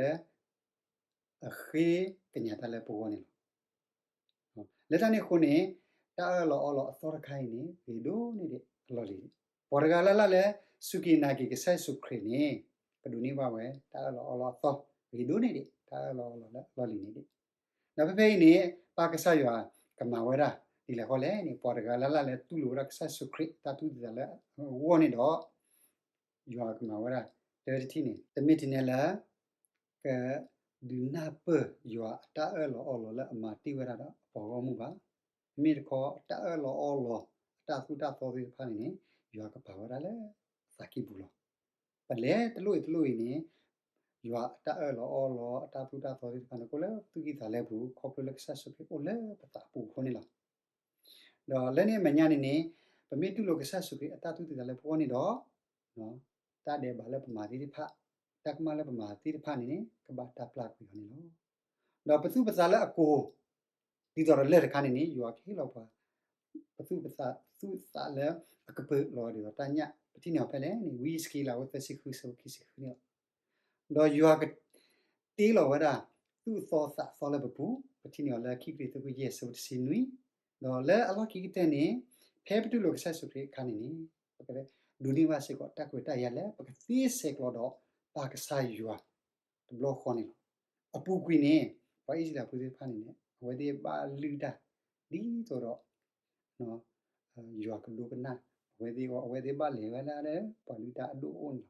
အဃ့ကညးတၢ်လၢပဂီၢ်န့ၣ်လီၤ. လၢတၢ်န့ၣ်အဃိန့ၣ် တၢ်အၢၣ်လီၤအီလီၤအသီတခါအံၤန့ၣ် ဂ့ၤဒိၣ်န့ၢ်ဒံးအလီၢ်လံၤဒံး. ပှၤတဂၤလၢ်လၢ်လၢ စူၢ်က့ၤနာ်က့ၤကစၢ်ယ့ၣ်ၡူးခရံာ်န့ၣ် ကဒိးန့ၢ်ဘၣ်ဝဲ တၢ်အၢၣ်လီၤအီလီၤအသီ ဂ့ၤဒိၣ်န့ၢ်ဒံး တၢ်အၢၣ်လီၤအီလီၤလၢအလီၢ်လံၤန့ၣ်ဒံး. ဒီးဖဲဖဲအံၤန့ၣ် ပၢ်ကစၢ်ယွၤကမၤဝဲဒၣ်ဒ်လဲၣ်ဃီလဲၣ်န့ၣ် ပှၤတဂၤလၢ်လၢ်လၢတူၢ်လိာ်ဝဲဒၣ်ကစၢ်ယ့ၣ်ၡူးခရံာ်အတၢ်တူၢ်သံသးလၢအဂီၢ်န့ၣ်ဒီး ယွၤကမၤဝဲဒၣ် တၢတထံၣ်န့ၣ် တမ့ၢ်ထဲန့ၣ်လၢ ကဒုးနၢ်ပၢၢ်ယွၤအတၢ်အၢၣ်လီၤအီလီၤလၢအမၤတ့ၢ်ဝဲဒၣ်ဒီးအပှၤဂီၢ်မုၢ်ဘၣ်. မ့မ့ၢ်တခီ တၢ်အၢၣ်လီၤအီလီၤ အတၢ်သူၣ်တၢ်သီသ့ၣ်တဖၣ်န့ၣ်န့ၣ် ယွၤကပာ်ဝဲဒၣ်လၢသးကံၢ်ပူၤလီၤ. ပလဲၤတလိၣ်အံၤတလိၣ်အံၤန့ၣ် ယွၤအတၢ်အၢၣ်လီၤအီလီၤ အတၢ်သူၣ်တၢ်သီသ့ၣ်တဖၣ်န့ၣ် ကအိၣ်လၢသူၣ်ကံၢ်သးလဲပူၤ ခီဖျိလၢကစၢ်ယ့ၣ်ၡူးခရံာ်အိၣ်လၢပသးပူၤအဃိန့ၣ်လီၤ. ဒီးလၢန့ၣ်အမဲာ်ညါန့ၣ်န့ၣ် ပမ့ၢ်တူၢ်လိာ်ကစၢ်ယ့ၣ်ၡူးခရံာ်အတၢ်တူၢ်သံသးလၢပဂီၢ်န့ၣ်ဒီး တၢ်ဒဲးဘးလၢပမၤသ့ၣ်တဖၣ် တၢ်ကမၣ်လၢပမၤသ့ၣ်တဖၣ်န့ၣ်န့ၣ် ကဘၣ်တၢ်ပျၢ်ကွံာ်အီၤန့ၣ်လီၤ. ဒီးပသူၣ်ပသးလၢအကိၤ ဒ်သိးဒီးလၢၢ်တခါန့ၣ်န့ၣ် ယွၤကဟ့ၣ်လီၤပှၤ ပသူၣ်ပသး သူၣ်သးလၢအကပၢၤလီၤဒ်သိးတၢ်ညၣ် ပထံၣ်န့ၢ်အီၤဖဲလဲၣ်န့ၣ် ဝံယ့ၣ်စက့လး အဝဲသၢဆံဃု ဆၢဖိခံဆံဃုန့ၣ်လီၤ. ဒီးယွၤကတ့လီၤဝဲဒၣ် သူၣ်သီသးသီလၢပပူၤ ပထံၣ်န့ၢ်အီၤလၢ ခံကရံၣ်သူး ခိၣ်ယဲၢ် ဆၢဖိတဆံနွံ, ဒီးလၢအလီၢ်ခံကတၢၢ်န့ၣ် ဖဲပတူၢ်လိာ်ကစၢ်ယ့ၣ်ၡူးခရံာ်အခါန့ၣ်န့ၣ် ပကဒိးန့ၢ်ဘၣ်စ့ၢ်ကီး တၢ်ခွဲးတၢ်ယာ်လၢ ပကသ့ဆဲးကျိးဒီးပၢ်ကစၢ်ယွၤတဘျီဃီန့ၣ်လီၤ. အပူၤကွံာ်န့ၣ် ပှၤအံၣ်စရ့လးဖိသ့ၣ်တဖၣ်န့ၣ်န့ၣ် အဝဲသ့ၣ်ဘၣ်လုၢ်တၢ် ဒ်သိးဒီး ယွၤကဒိကနၣ် အဝဲသ့ၣ်အဂီၢ် အဝဲသ့ၣ်ဘၣ်လဲၤဝဲဒၣ်လၢ ပှၤလုၢ်တၢ်အဒိၣ်အအိၣ်န့ၣ်လီၤ.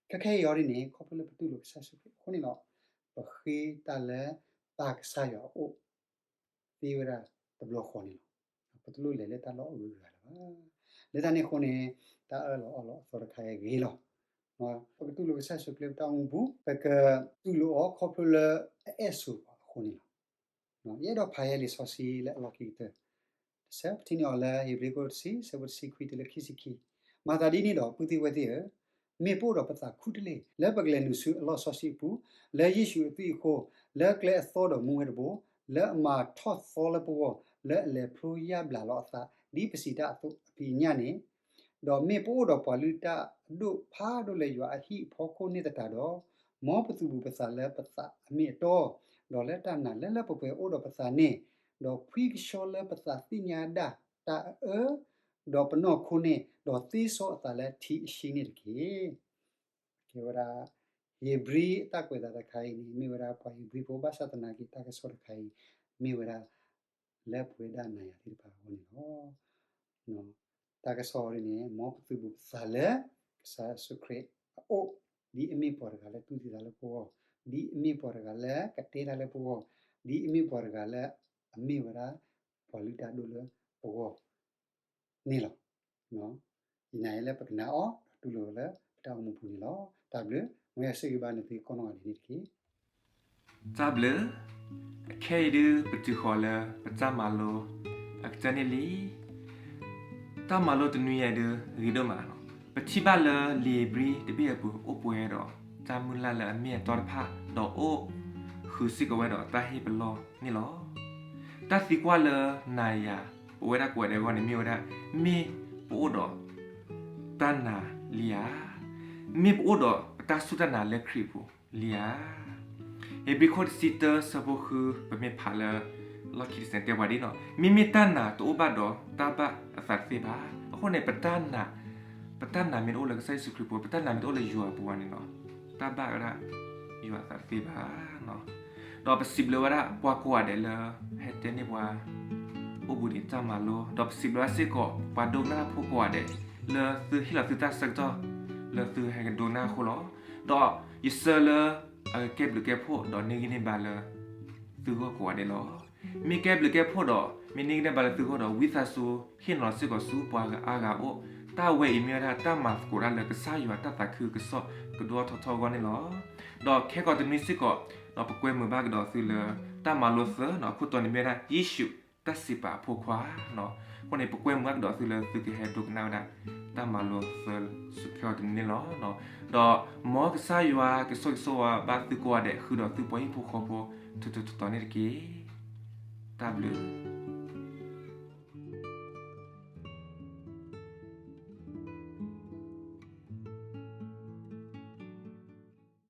ခဲခဲအံၤအီၤဒ်န့ၣ် ခီဖျိလၢပတူၢ်လိာ်ကစၢ်ယ့ၣ်ၡူးခရံာ်အဃိန့ၣ်လီၤ. ပဃ့တၢ်လၢပၢ်ကစၢ်ယွၤအအိၣ် ပကသ့ဝဲဒၣ်တဘျီဃီန့ၣ်လီၤ. ပတလိၣ်လဲၤလၢတၢ်လီၢ်အဂုၤအဂၤလၢၤဘၣ်. လၢတၢ်န့ၣ်အဃိန့ၣ် တၢ်အၢၣ်လီၤအီလီၤအသီတခါအံၤဂ့ၤလီၤ. ပကတူၢ်လိာ်ကစၢ်ယ့ၣ်ၡူးခရံာ်ပတၢ်အိၣ်မူပူၤ, ပကတူၢ်လိာ်အီၤခီဖျိလၢအအဲၣ်ဆိးပှၤအဃိန့ၣ်လီၤ. ယအဲၣ်ဒိးဖးယဲလံာ်စီဆှံလၢအလီၢ်ခံကတၢၢ် တဆၢ ပထံၣ်န့ၢ်အီၤလၢဧ့ၤဘြံၤခိၣ်တဆံ ဆၢဖိတဆံခွံတုၤလၢခံဆံခံ, မၤသးဒ်န့ၣ်ဒီး ပုၢ်သ့ၣ်ဝဲၢ်သ့ၣ်ဧၢ, မ့ၢ်ပအိၣ်ဒီးပသးခူတလ့ၢ် လၢပကလဲၤနုာ်ဆူအလီၢ်စီဆှံအပူၤ, လၢယ့ၣ်ၡူးအသွံၣ်အဃိ, လၢကျဲအသီဒီးမူဝဲတဘိ, လၢအမၤထီၣ်သီလၢပဂီၢ်, လၢအလဲၤဖျိယၢ်ဘျးလီၤအသး ဒ်ပစံးတၢ်အသိးအဖံးအညၣ်န့ၣ်, ဒီးမ့ၢ်ပအိၣ်ဒီးပှၤလုၢ်တၢ်အဒိၣ်ဖးဒိၣ်လၢယွၤအဟံၣ်အဖီခိၣ်န့ၣ်သတးဒီး, မ်ပသုးဘူးပသးလၢပသးအမ့ၢ်အတီ, ဒီးလၢတၢ်နာ်လၢလၢပှဲၤပှဲၤအိၣ်ဒီးပသးန့ၣ်, ဒီးဖှံကဆှီလၢပသးသ့ၣ်ညါဒၣ်တၢ်အအၢ, ဒီးပနီၢ်ခိန့ၣ်, ဒီးသ့စီအသးလၢထံအဆံန့ၣ်တက့ၢ်. ကဲဝဲဒၣ် ဧ့ၤဘြံၤအတၢ်ကွဲးသးတခါအံၤန့ၣ် မ့ၢ်ဝဲဒၣ်ပှၤဧ့ၤဘြံၤဖိ ဘၣ်ဆၣ်သနာ်က့ တၢ်ကစီၣ်တခါအံၤ မ့ၢ်ဝဲဒၣ်လၢပဝဲဒၣ်နၤယၤသ့ၣ်တဖၣ်အဂီၢ်န့ၣ်လီၤ. တၢ်ကစီၣ်အံၤန့ၣ် မ်ပသုးဘူးပသးလၢကစၢ်ယ့ၣ်ၡူးခရံာ်အအိၣ်, ဒ်အမ့ၢ်ပှၤတဂၤလၢတူၢ်သံသးလၢပဂီၢ်, ဒ်အမ့ၢ်ပှၤတဂၤလၢကတဲတၢ်လၢပဂီၢ်, ဒ်အမ့ၢ်ပှၤတဂၤလၢအမ့ၢ်ဝဲဒၣ်ပှၤလုၢ်တၢ်အဒိၣ်လၢပဂီၢ်န့ၣ်လီၤ. ယနာ်လၢပကနာ်အီၤ ဒီးတူၢ်လိာ်လၢပတၢ်အိၣ်မူပူၤန့ၣ်လီၤ. တၢ်ဘျုး, မ်ယွၤဆိၣ်ဂ့ၤဘၣ်နသုကိးနီၢ်ဂၤဒဲးန့ၣ်တက့ၢ်. တၢ်ဘျုး, အခဲအံၤဒုးပတုၤဃီၤလၢပတၢ်မၤလိအကတၢၢ်န့ၣ်လံ. တၢ်မၤလိတနွံအံၤဒုးဂ့ၤဒိၣ်မးလီၤ. ပထံၣ်ဘၣ်လၢလံာ်ဧ့ၤဘြံၤတဘ့ၣ်အပူၤအိၣ်ပှဲၤဒီး တၢ်မုၢ်လၢ်လၢအမ့ၢ်အတီတဖၣ် ဒီးအိၣ်ဃုာ်စ့ၢ်ကီးဝဲဒီးတၢ်ဟ့ၣ်ပလီၢ်န့ၣ်လီၤ. တၢ်သံကွၢ်လၢနၤယၤ ပဝဲဒၣ်ကိးဂၤဒဲးအဂီၢ်န့ၣ်မ့ၢ်ဝဲဒၣ်, မ့ၢ်ပအိၣ်ဒီးတၢ်နာ်လံဧါ. မ့ၢ်ပအိၣ်ဒီးပတၢ်စူၢ်တၢ်နာ်လၢခရံာ်အပူၤလံဧါ. ဧ့ၤဘြံၤခိၣ်တဆံတၢ ဆၢဖိဃု ပမ့ၢ်ဖးလၢ လီၢ်ခံတစဲးတဲပှၤဒ်န့ၣ်, မ့မ့ၢ်တၢ်နာ်တအိၣ်ဘၣ်ဒီး တၢ်ဘၣ်အသးတသ့ဘၣ်. အဃိန့ၣ် ပတၢ်နာ်မ့ၢ်တအိၣ်လၢကစၢ်ယ့ၣ်ၡူးခရံာ်အပူၤ, ပတၢ်နာ်မ့ၢ်တအိၣ်လၢယွၤအပူၤဘၣ်န့ၣ်လီၤ, တၢ်ဘၣ်ဝဲဒၣ်ယွၤအသးတသ့ဘၣ်. ဒီးပစံးဘျုးဝဲဒၣ်ပှၤကိးဂၤဒဲးလၢ ဟဲတဲန့ၢ်ပှၤ အိၣ်ဘှံးနံၤတၢ်မၤလိ, ဒီးပစံးဘျုးဝဲဒၣ်စ့ၢ်ကီး ပှၤဒိကနၣ်တၢ်ဖိကိးဂၤဒဲး လၢသုဟ့ၣ်လီၤသုတၢ်ဆၢကတီၢ် လၢသုဟဲကဒိကနၣ်အဃိလီၤ. ဒီးယဆၢလၢ အကကဲဘျုးကဲဖှိၣ်ဒီးန့ၢ်ဂံၢ်န့ၢ်ဘါလၢ သုဂီၢ်ကိးဂၤဒဲးလီၤ. မ့ၢ်ကဲဘျုးကဲဖှိၣ်ဒီး မ့ၢ်န့ၢ်ဂံၢ်န့ၢ်ဘါလၢသုဂီၢ်ဒီး ဝံသးစူၤဟ့ၣ်နီၤစ့ၢ်ကီးဆူပှၤအါဂၤအအိၣ်, တၢ်ဝဲအံၤမ့ၢ်ဝဲဒၣ်တၢ်မၤသကိးတၢ်လၢကစၢ်ယွၤတၢ်သးခုကစီၣ်ကဒိၣ်ထီၣ်ထီထီၣ်အဂီၢ်န့ၣ်လီၤ. ဒီးခဲကိာ်တနွံစ့ၢ်ကီး ဒီးပကွဲမုာ်ဘၣ်ကဒီးသုလၢ တၢ်မၤလိသၢ အခိၣ်တီန့ၣ်မ့ၢ်ဝဲဒၣ် ယ့ၣ်ၡူးတၢ်စံးပာ်အဖိခွါ အဃိန့ၣ် ပကွဲမုာ်ဘၣ်ကဒီးသုလၢသုကဟဲဒိကနၣ်ဝဲဒၣ် တၢ်မၤလိသၢ ဆူခဲကိာ်တနွံန့ၣ်လီၤ. ဒီးမ်ကစၢ်ယွၤကဆိၣ်ဂ့ၤဆိၣ်ဝါဘၣ်သုကိးဂၤဒဲး ဃုာ်ဒီးသုပှၤဟံၣ်ဖိဃီဖိ ထူးထူးတီၤတီၤန့ၣ်တက့ၢ်. တၢ်ဘျုး